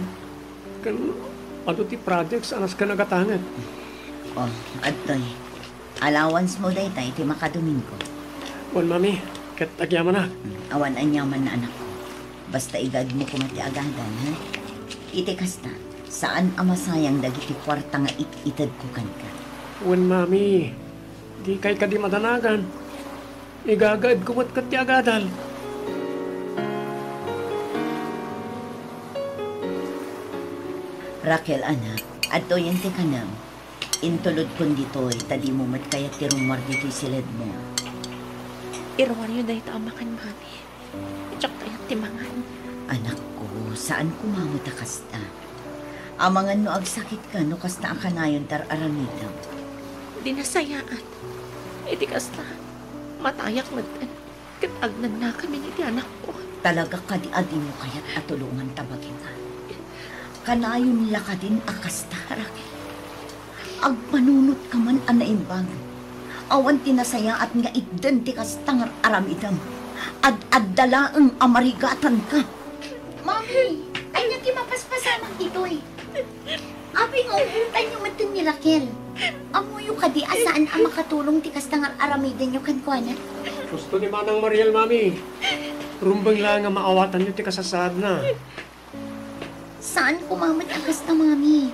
Ken adu ti projects a nasken a gatanget. Oh, adtoy. Allowance mo dayta iti makadomingo. Wen, Mami, ket agyamanak. Hmm, awan aniaman, anakko. Basta igaedmo koma ti agadal, ha? Iti kasta, saan a masayang dagiti kuarta nga it-itedko kenka. Wen, Mami, dikay kadi madanagan. Igagaedko met ket ti agadal. Raquel, anak, adtoyen ti kanem. Intulodkon ditoy, ta dimo met kayat ti rummuar ditoy siledmo. Iruaryo dayta a makan, Mami. Diak kayat ti mangan. Anakko, saan koma met a kasta. Amangan no agsakitka no kasta a kanayon ti ar-aramidem. Di nasayaat. Iti kasta, matayak metten ket agnanakamin iti anakko. Talaga kadi a dimo kayat a tulongan ta bagina? Kanayon la kadin a kasta, Raquel? Agpanunotka man a naimbag. Awan ti nasayaat nga itden ti kasta nga ar-aramidem. Ad-adda laeng a marigatanka. Mami, ania ti mapaspasamak ditoy? Apay nga ubotanyo metten ni Raquel? Ammoyo kadi a saan a makatulong ti kasta nga ar-aramidenyo kenkuana? Husto ni Manang Mariel, Mami. Rumbeng laeng a maawatanyo ti kasasaadna. Saan koma met a kasta, Mami.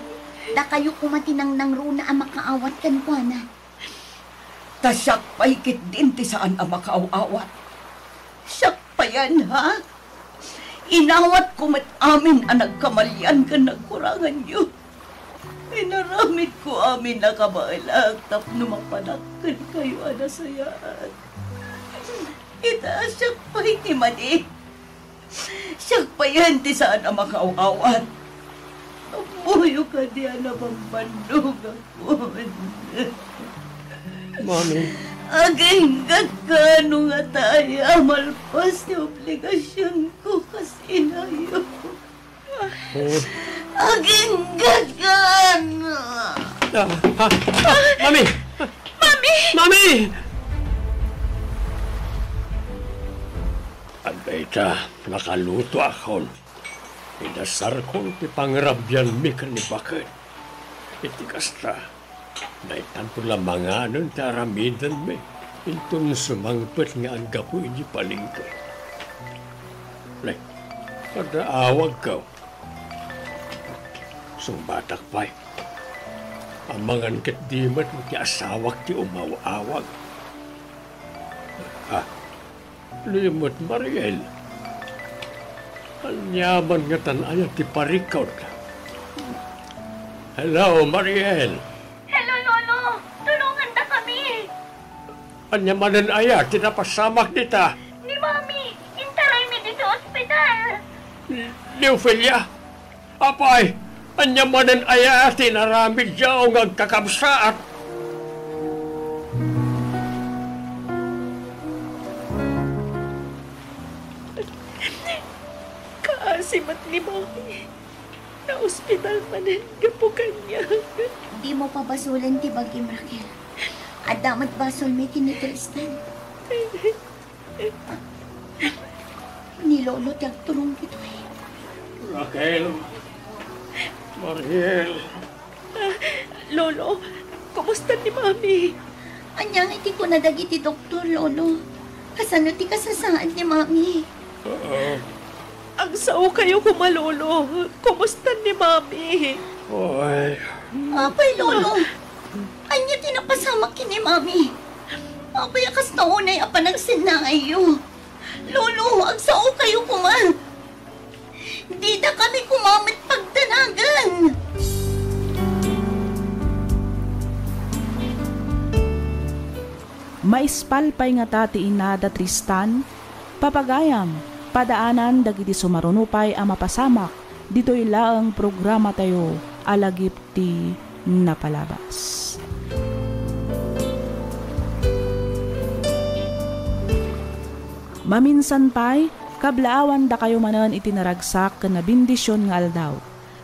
Dakayo koma ti nangnangruna a makaawat kenkuana. Ta siak pay ketdin ti saan a makaaw-awat. Siak payen, ha? Inawatko met amin a nagkamalian ken nagkuranganyo. Inaramidko amin a kabaelak tapno mapanak kenkayo a nasayaat. Ita, siak pay ti madi. Siak payen ti saan a makaaw-awat. Ammoyo kadi a nabambannogakon. Mami. Aginggatka no ngata aya malpas ti obligasionko kas inayo. Oh. Aginggatka! Ah, ah, ah, Mami! Mami! Mami! Adda ita, nakalutoakon. Inasarkon ti pangrabianmi ken ni baket. Iti kasta, naitantko la manganen ti aramidenmi, inton sumangpet nga aggapu idiay palengke. Ne, adda awagko. Sungbatak pay. Amangan ketdi met ti asawak ti umaw-awag. Ah, Ni met, Mariel. Aniaman ngatan aya ti parikut? Hello, Mariel. Hello, Lolo. Tulongandakami. Ania manen aya ti napasamak dita? Ni Mami, intaraymi ditoy ospital. Ni Ofelia? Apay, ania manen aya ti inaramidyo nga agkakabsaat? Kaasi met ni Mami. Naospital manen gapu kaniak. Dimo pabasolen ti bagim, Raquel. Adda met basolmi ken ni Tristan. Ni Lolo ti agturong ditoy. Raquel. Mariel. Ah, Lolo, kumusta ni Mami? Ania ngay ti kuna dagiti doktor, Lolo? Kasano ti kasasaad ni Mami? Ah. Agsaokayo koma, Lolo. Kumusta ni Mami? Ay. Apay, Lolo. Ania ti napasamak ken ni Mami? Apay a kasta unay a panagsennaayyo? Lolo, agsaokayo koma. Didakami koma met pagdanagan. Maispal pay ngata ti ina da Tristan? Papagayam, padaanan dagiti sumaruno pay a mapasamak ditoy laeng programatayo a Lagip ti Napalabas. Maminsan pay, kablaawandakayo manen iti naragsak ken nabendision nga aldaw.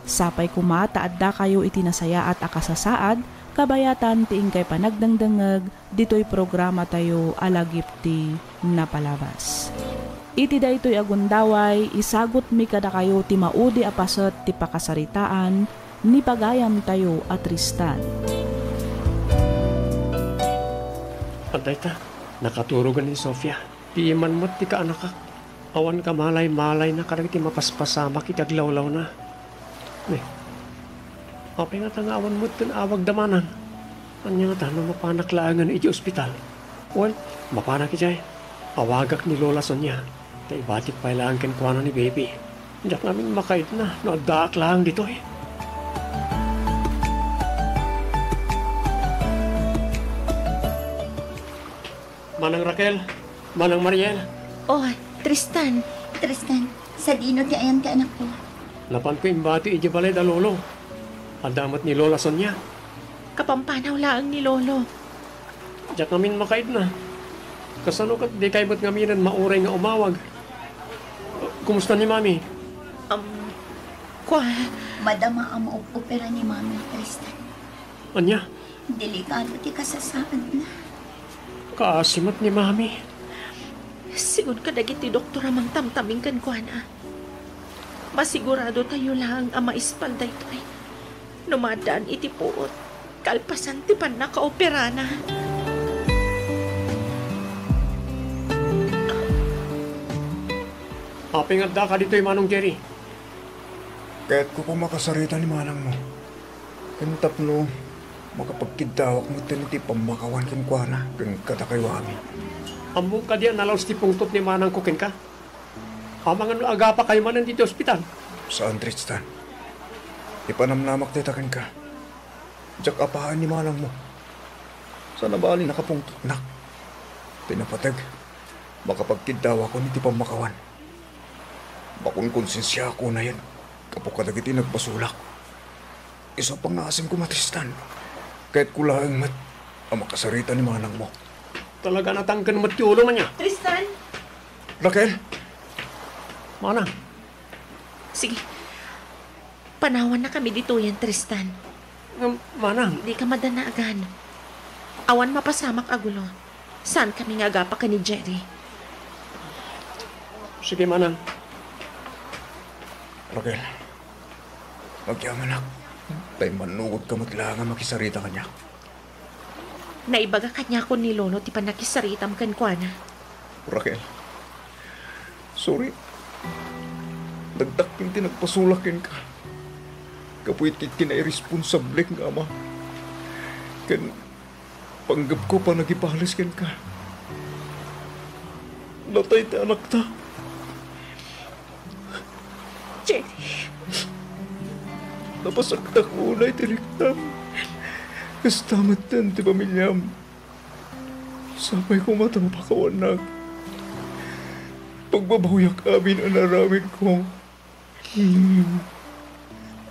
Sapay koma ta addakayo iti nasayaat a kasasaad, kabayatan ti inkay panagdengdengngeg ditoy programatayo a Lagip ti Napalabas. Iti daytoy a gundaway, isagutmi kadakayo ti maudi a paset ti pakasaritaan ni pagayamtayo a Tristan. Adda ita, nakaturogen ni Sofia. Piman met ti kaanakak. Awan kamalay-malayna kadagiti mapaspasamak iti aglawlawna. Ne, apay ngata nga awan met ken awagda manang? Ania ngata no mapanak laengen iti ospital? Wen, mapanak idiay. Awagak ni Lola Sonia, ta ibatik pay laeng kenkuana ni Baby. Diak ngamin makaitna no addaak laeng ditoy. Manang Raquel, Manang Mariel. Oh, Tristan. Tristan. Sadino ti ayan ti anakko? Napanko imbati idiay balay da Lolo. Adda met ni Lola Sonia. Kapampanaw laeng ni Lolo. Diak ngamin makaidna. Kasano ket dikay met ngaminen mauray nga umawag? Kumusta ni Mami? Um, kua- Madama a maop-opera ni Mami, Tristan. Ania? Delikado ti kasasaadna. Kaasi met ni Mami. Sigun kadagiti doktor a mangtamtaming kenkuana. Masigurado tayo laeng a maispal daytoy. No maaddaan iti puot, kalpasan ti pannakaoperana. Apay nga addaka ditoy, Manong Jerry? Kayatko pay makasarita ni manangmo. Ken tapno makapagkiddawak met iti pammakawan kenkuana ken kadakayo amin. Ammom kadi a nalaus ti pungtot ni manangko kenka? Amangan no agapakayo manen ditoy ospital? Saan, Tristan. Ipanamnamak dayta kenka. Diak apaen ni manangmo. Sana bali nakapungtotnak. Ti napateg, makapagkiddawakon iti pammakawan. Makonkonsensiaak unay gapu kadagiti nagbasolak. Isu a pangngaasim koma, Tristan. Kayatko laeng met a makasarita ni manangmo. Talaga natangken met ti ulom ania? Tristan! Raquel! Manang! Sige. Panawannakami ditoyen, Tristan. Ngem, manang. Dika madanagan. Awan mapasamak a gulo. Saankami nga agapa ken ni Jerry. Sige, manang. Raquel, agyamanak, ta immannugotka met laeng a makisarita kaniak. Naibaga kaniakon ni Lolo ti pannakisaritam kenkuana. Raquel, sorry. Nagdakkel ti nagbasolak kenka gapu iti kinairesponsablek nga ama. Ken panggepko a panagibales kenka. Natay ti anakta. Jerry. Napasaktak unay ti riktam. Kasta metten ti pamiliam. Sapay koma ta mapakawannak. Pagbabawiak amin a naaramidko.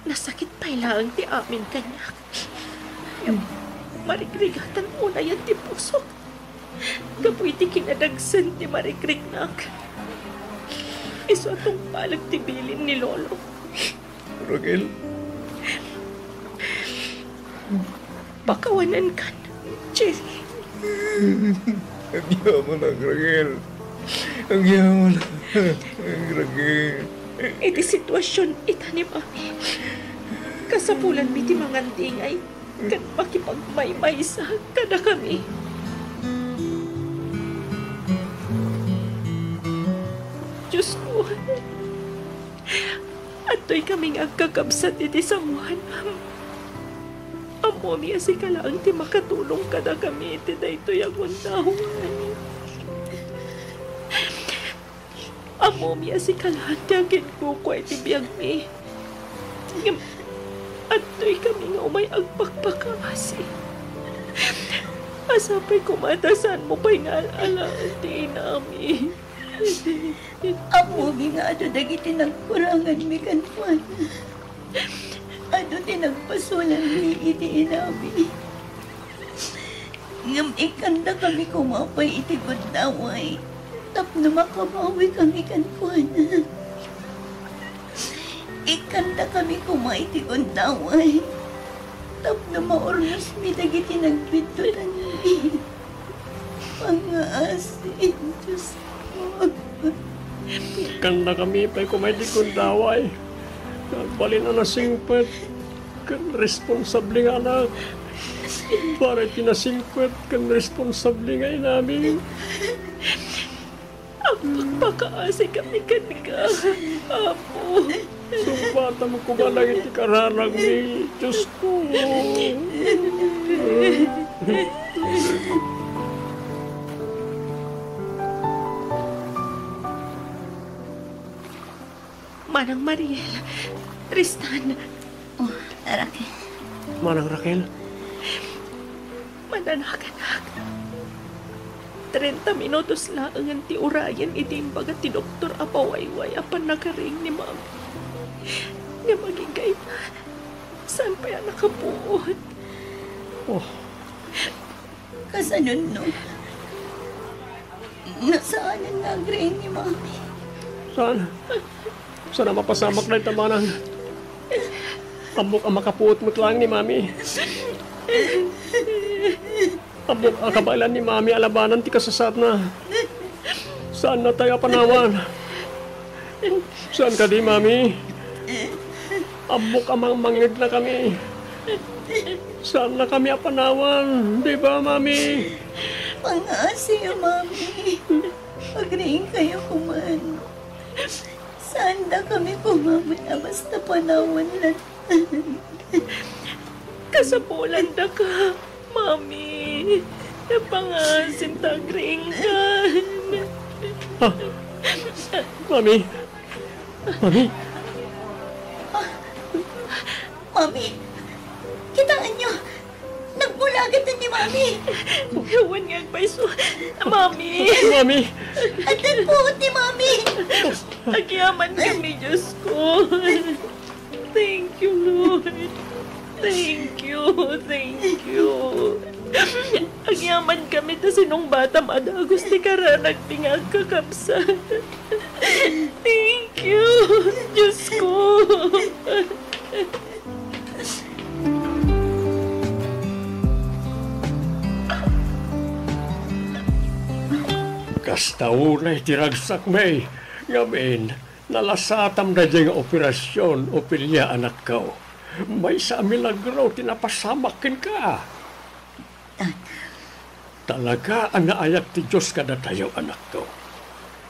Nasakit pay laeng ti amin kaniak. Marigrigatan unayen ti pusok. Gapu iti kinadagsen ti marigrignak. Isu a tungpalek ti bilin ni Lolo. Raquel. Pakawanenkan, Jerry. Agyamanak, Raquel. Agyamanak, Raquel. Iti situasion ita ni Mami, kasapulanmi ti mangandingay ken makipagmaymaysa kadakami. Diosko, adtoy kami nga agkakabsat iti sangoanam. Ammomi a sika laeng ti makatulong kadakami iti daytoy a gundaway. Ammomi a sika laeng ti aginkukua iti biagmi. Ngem adtoy kami nga umay agpakpakaasi. A sapay koma ta saanmo pay nga al-alaen ti inami. Ammomi nga adu dagiti nagkuranganmi kenkuana. Adu ti nagpasolanmi iti inami. Ngem ikkandakami koma pay iti gundaway tapno makabawikami kenkuana. Ikkandakami koma iti gundaway tapno maurnosmi dagiti nagbiddutanmi. Pangngaasi, Diosko. Ikkandakami pay koma iti gundaway. Agbalin a nasingpet ken responsable nga anak. Para iti nasingpet ken responsable nga inami. Agpakpakaasikami kenka, Apo. Sungbatam koma dagiti kararagmi, Diosko. Manang Mariel, Tristan. Oh, Raquel. Manang Raquel. Mananakanak. Treinta minutos laengen ti urayen iti imbaga ti doktor a pawayway a pannakaring ni Mami. Ngem agingga ita, saan pay a nakapuot. Oh. Kasanonno? Nasaanen nga agriing ni Mami? Saan? Saan a mapasamak dayta, manang? Ammok a makapuot met laeng ni Mami. Ammok a kabaelan ni Mami a labanan ti kasasaatna. Saannatayo a panawan. Saan kadi, Mami? Ammok a mangmangngegna kami. Saanna kami a panawan, di ba, Mami? Pangaasiyo, Mami. Agriingkayo koman. Saanda kami koma met a basta panawan latta. Kasapulandaka, Mami. Napangaasim ta agriingkan. Ah, Mami. Mami. Mami, kitaenyo. Nagbulagan ni Mami. Awan nga agpayso. Mami. Mami. Addan puot ni Mami. Agyaman kami, Diyos ko. Thank you, Lord. Thank you, thank you. Agyaman kami ta sinungbatam a dagus ti karanagmi nga agkakabsat. Thank you, Diyos ko. Kasta unay ti ragsakmi, ngamin, nalasatam daydiay nga operasion, Ofelia, anakko. Maysa a milagro ti napasamak kenka. Tana. Talaga a naayat ti Dios kadatayo, anakko.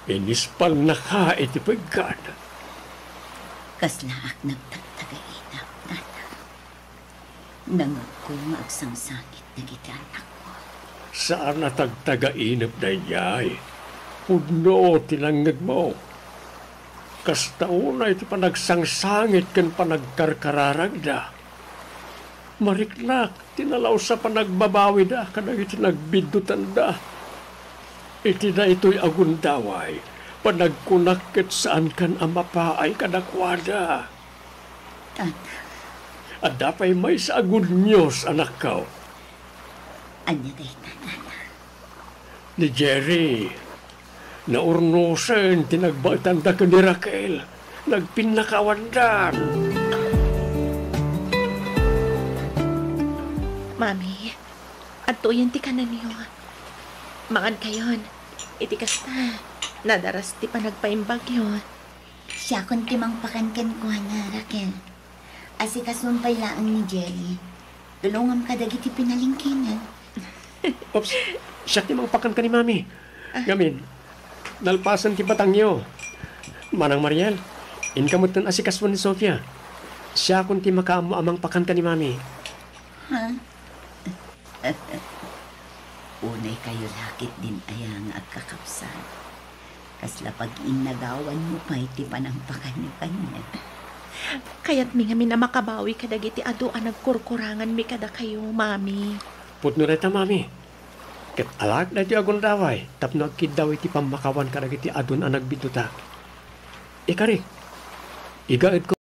Inispalnaka iti peggad. Kaslaak nagtagtagainep, Tana. Nangngegko nga agsangsangit dagiti annakko. Saan a tagtagainep daydiay. Pudno ti nangngegmo. Kasta unay ti panagsangsangit ken panagkarkararagda. Mariknak ti nalaus a panagbabawida kadagiti nagbiddutanda. Iti daytoy a gundaway, panagkunak ket saankan a mapaay kadakuada. Tana. Adda pay maysa a good news, anakko. Ania dayta, Tana? Ni Jerry, naurnosen ti nagbaetanda ken ni Raquel. Nagpinnakawandan. Mami, adtoyen ti kanenyo. Mangankayon. Iti kasta, nadaras ti panagpaimbagyo. Siakon ti mangpakan kenkuana, Raquel. Asikasuem pay laeng ni Jerry. Tulongam kadagiti pinalengkena. Oops, siak ti mangpakan ken ni Mami. Ah. Ngamin, nalpasen ti batangyo. Manang Mariel, inka metten asikasuen ni Sofia. Siakon ti makaammo a mangpakan ken ni Mami. Ha? Unay kayo la ketdin aya nga agkakabsat. Kasla pag-innagawanyo pay ti panangpakanyo kaniak. Kayatmi ngamin a makabawi kadagiti adu a nagkurkuranganmi kadakayo, Mami. Pudno dayta, Mami. Ket alaek daytoy a gundaway tapno agkiddaw iti pammakawan kadagiti adun a nagbiddutak. Ikari, igaedko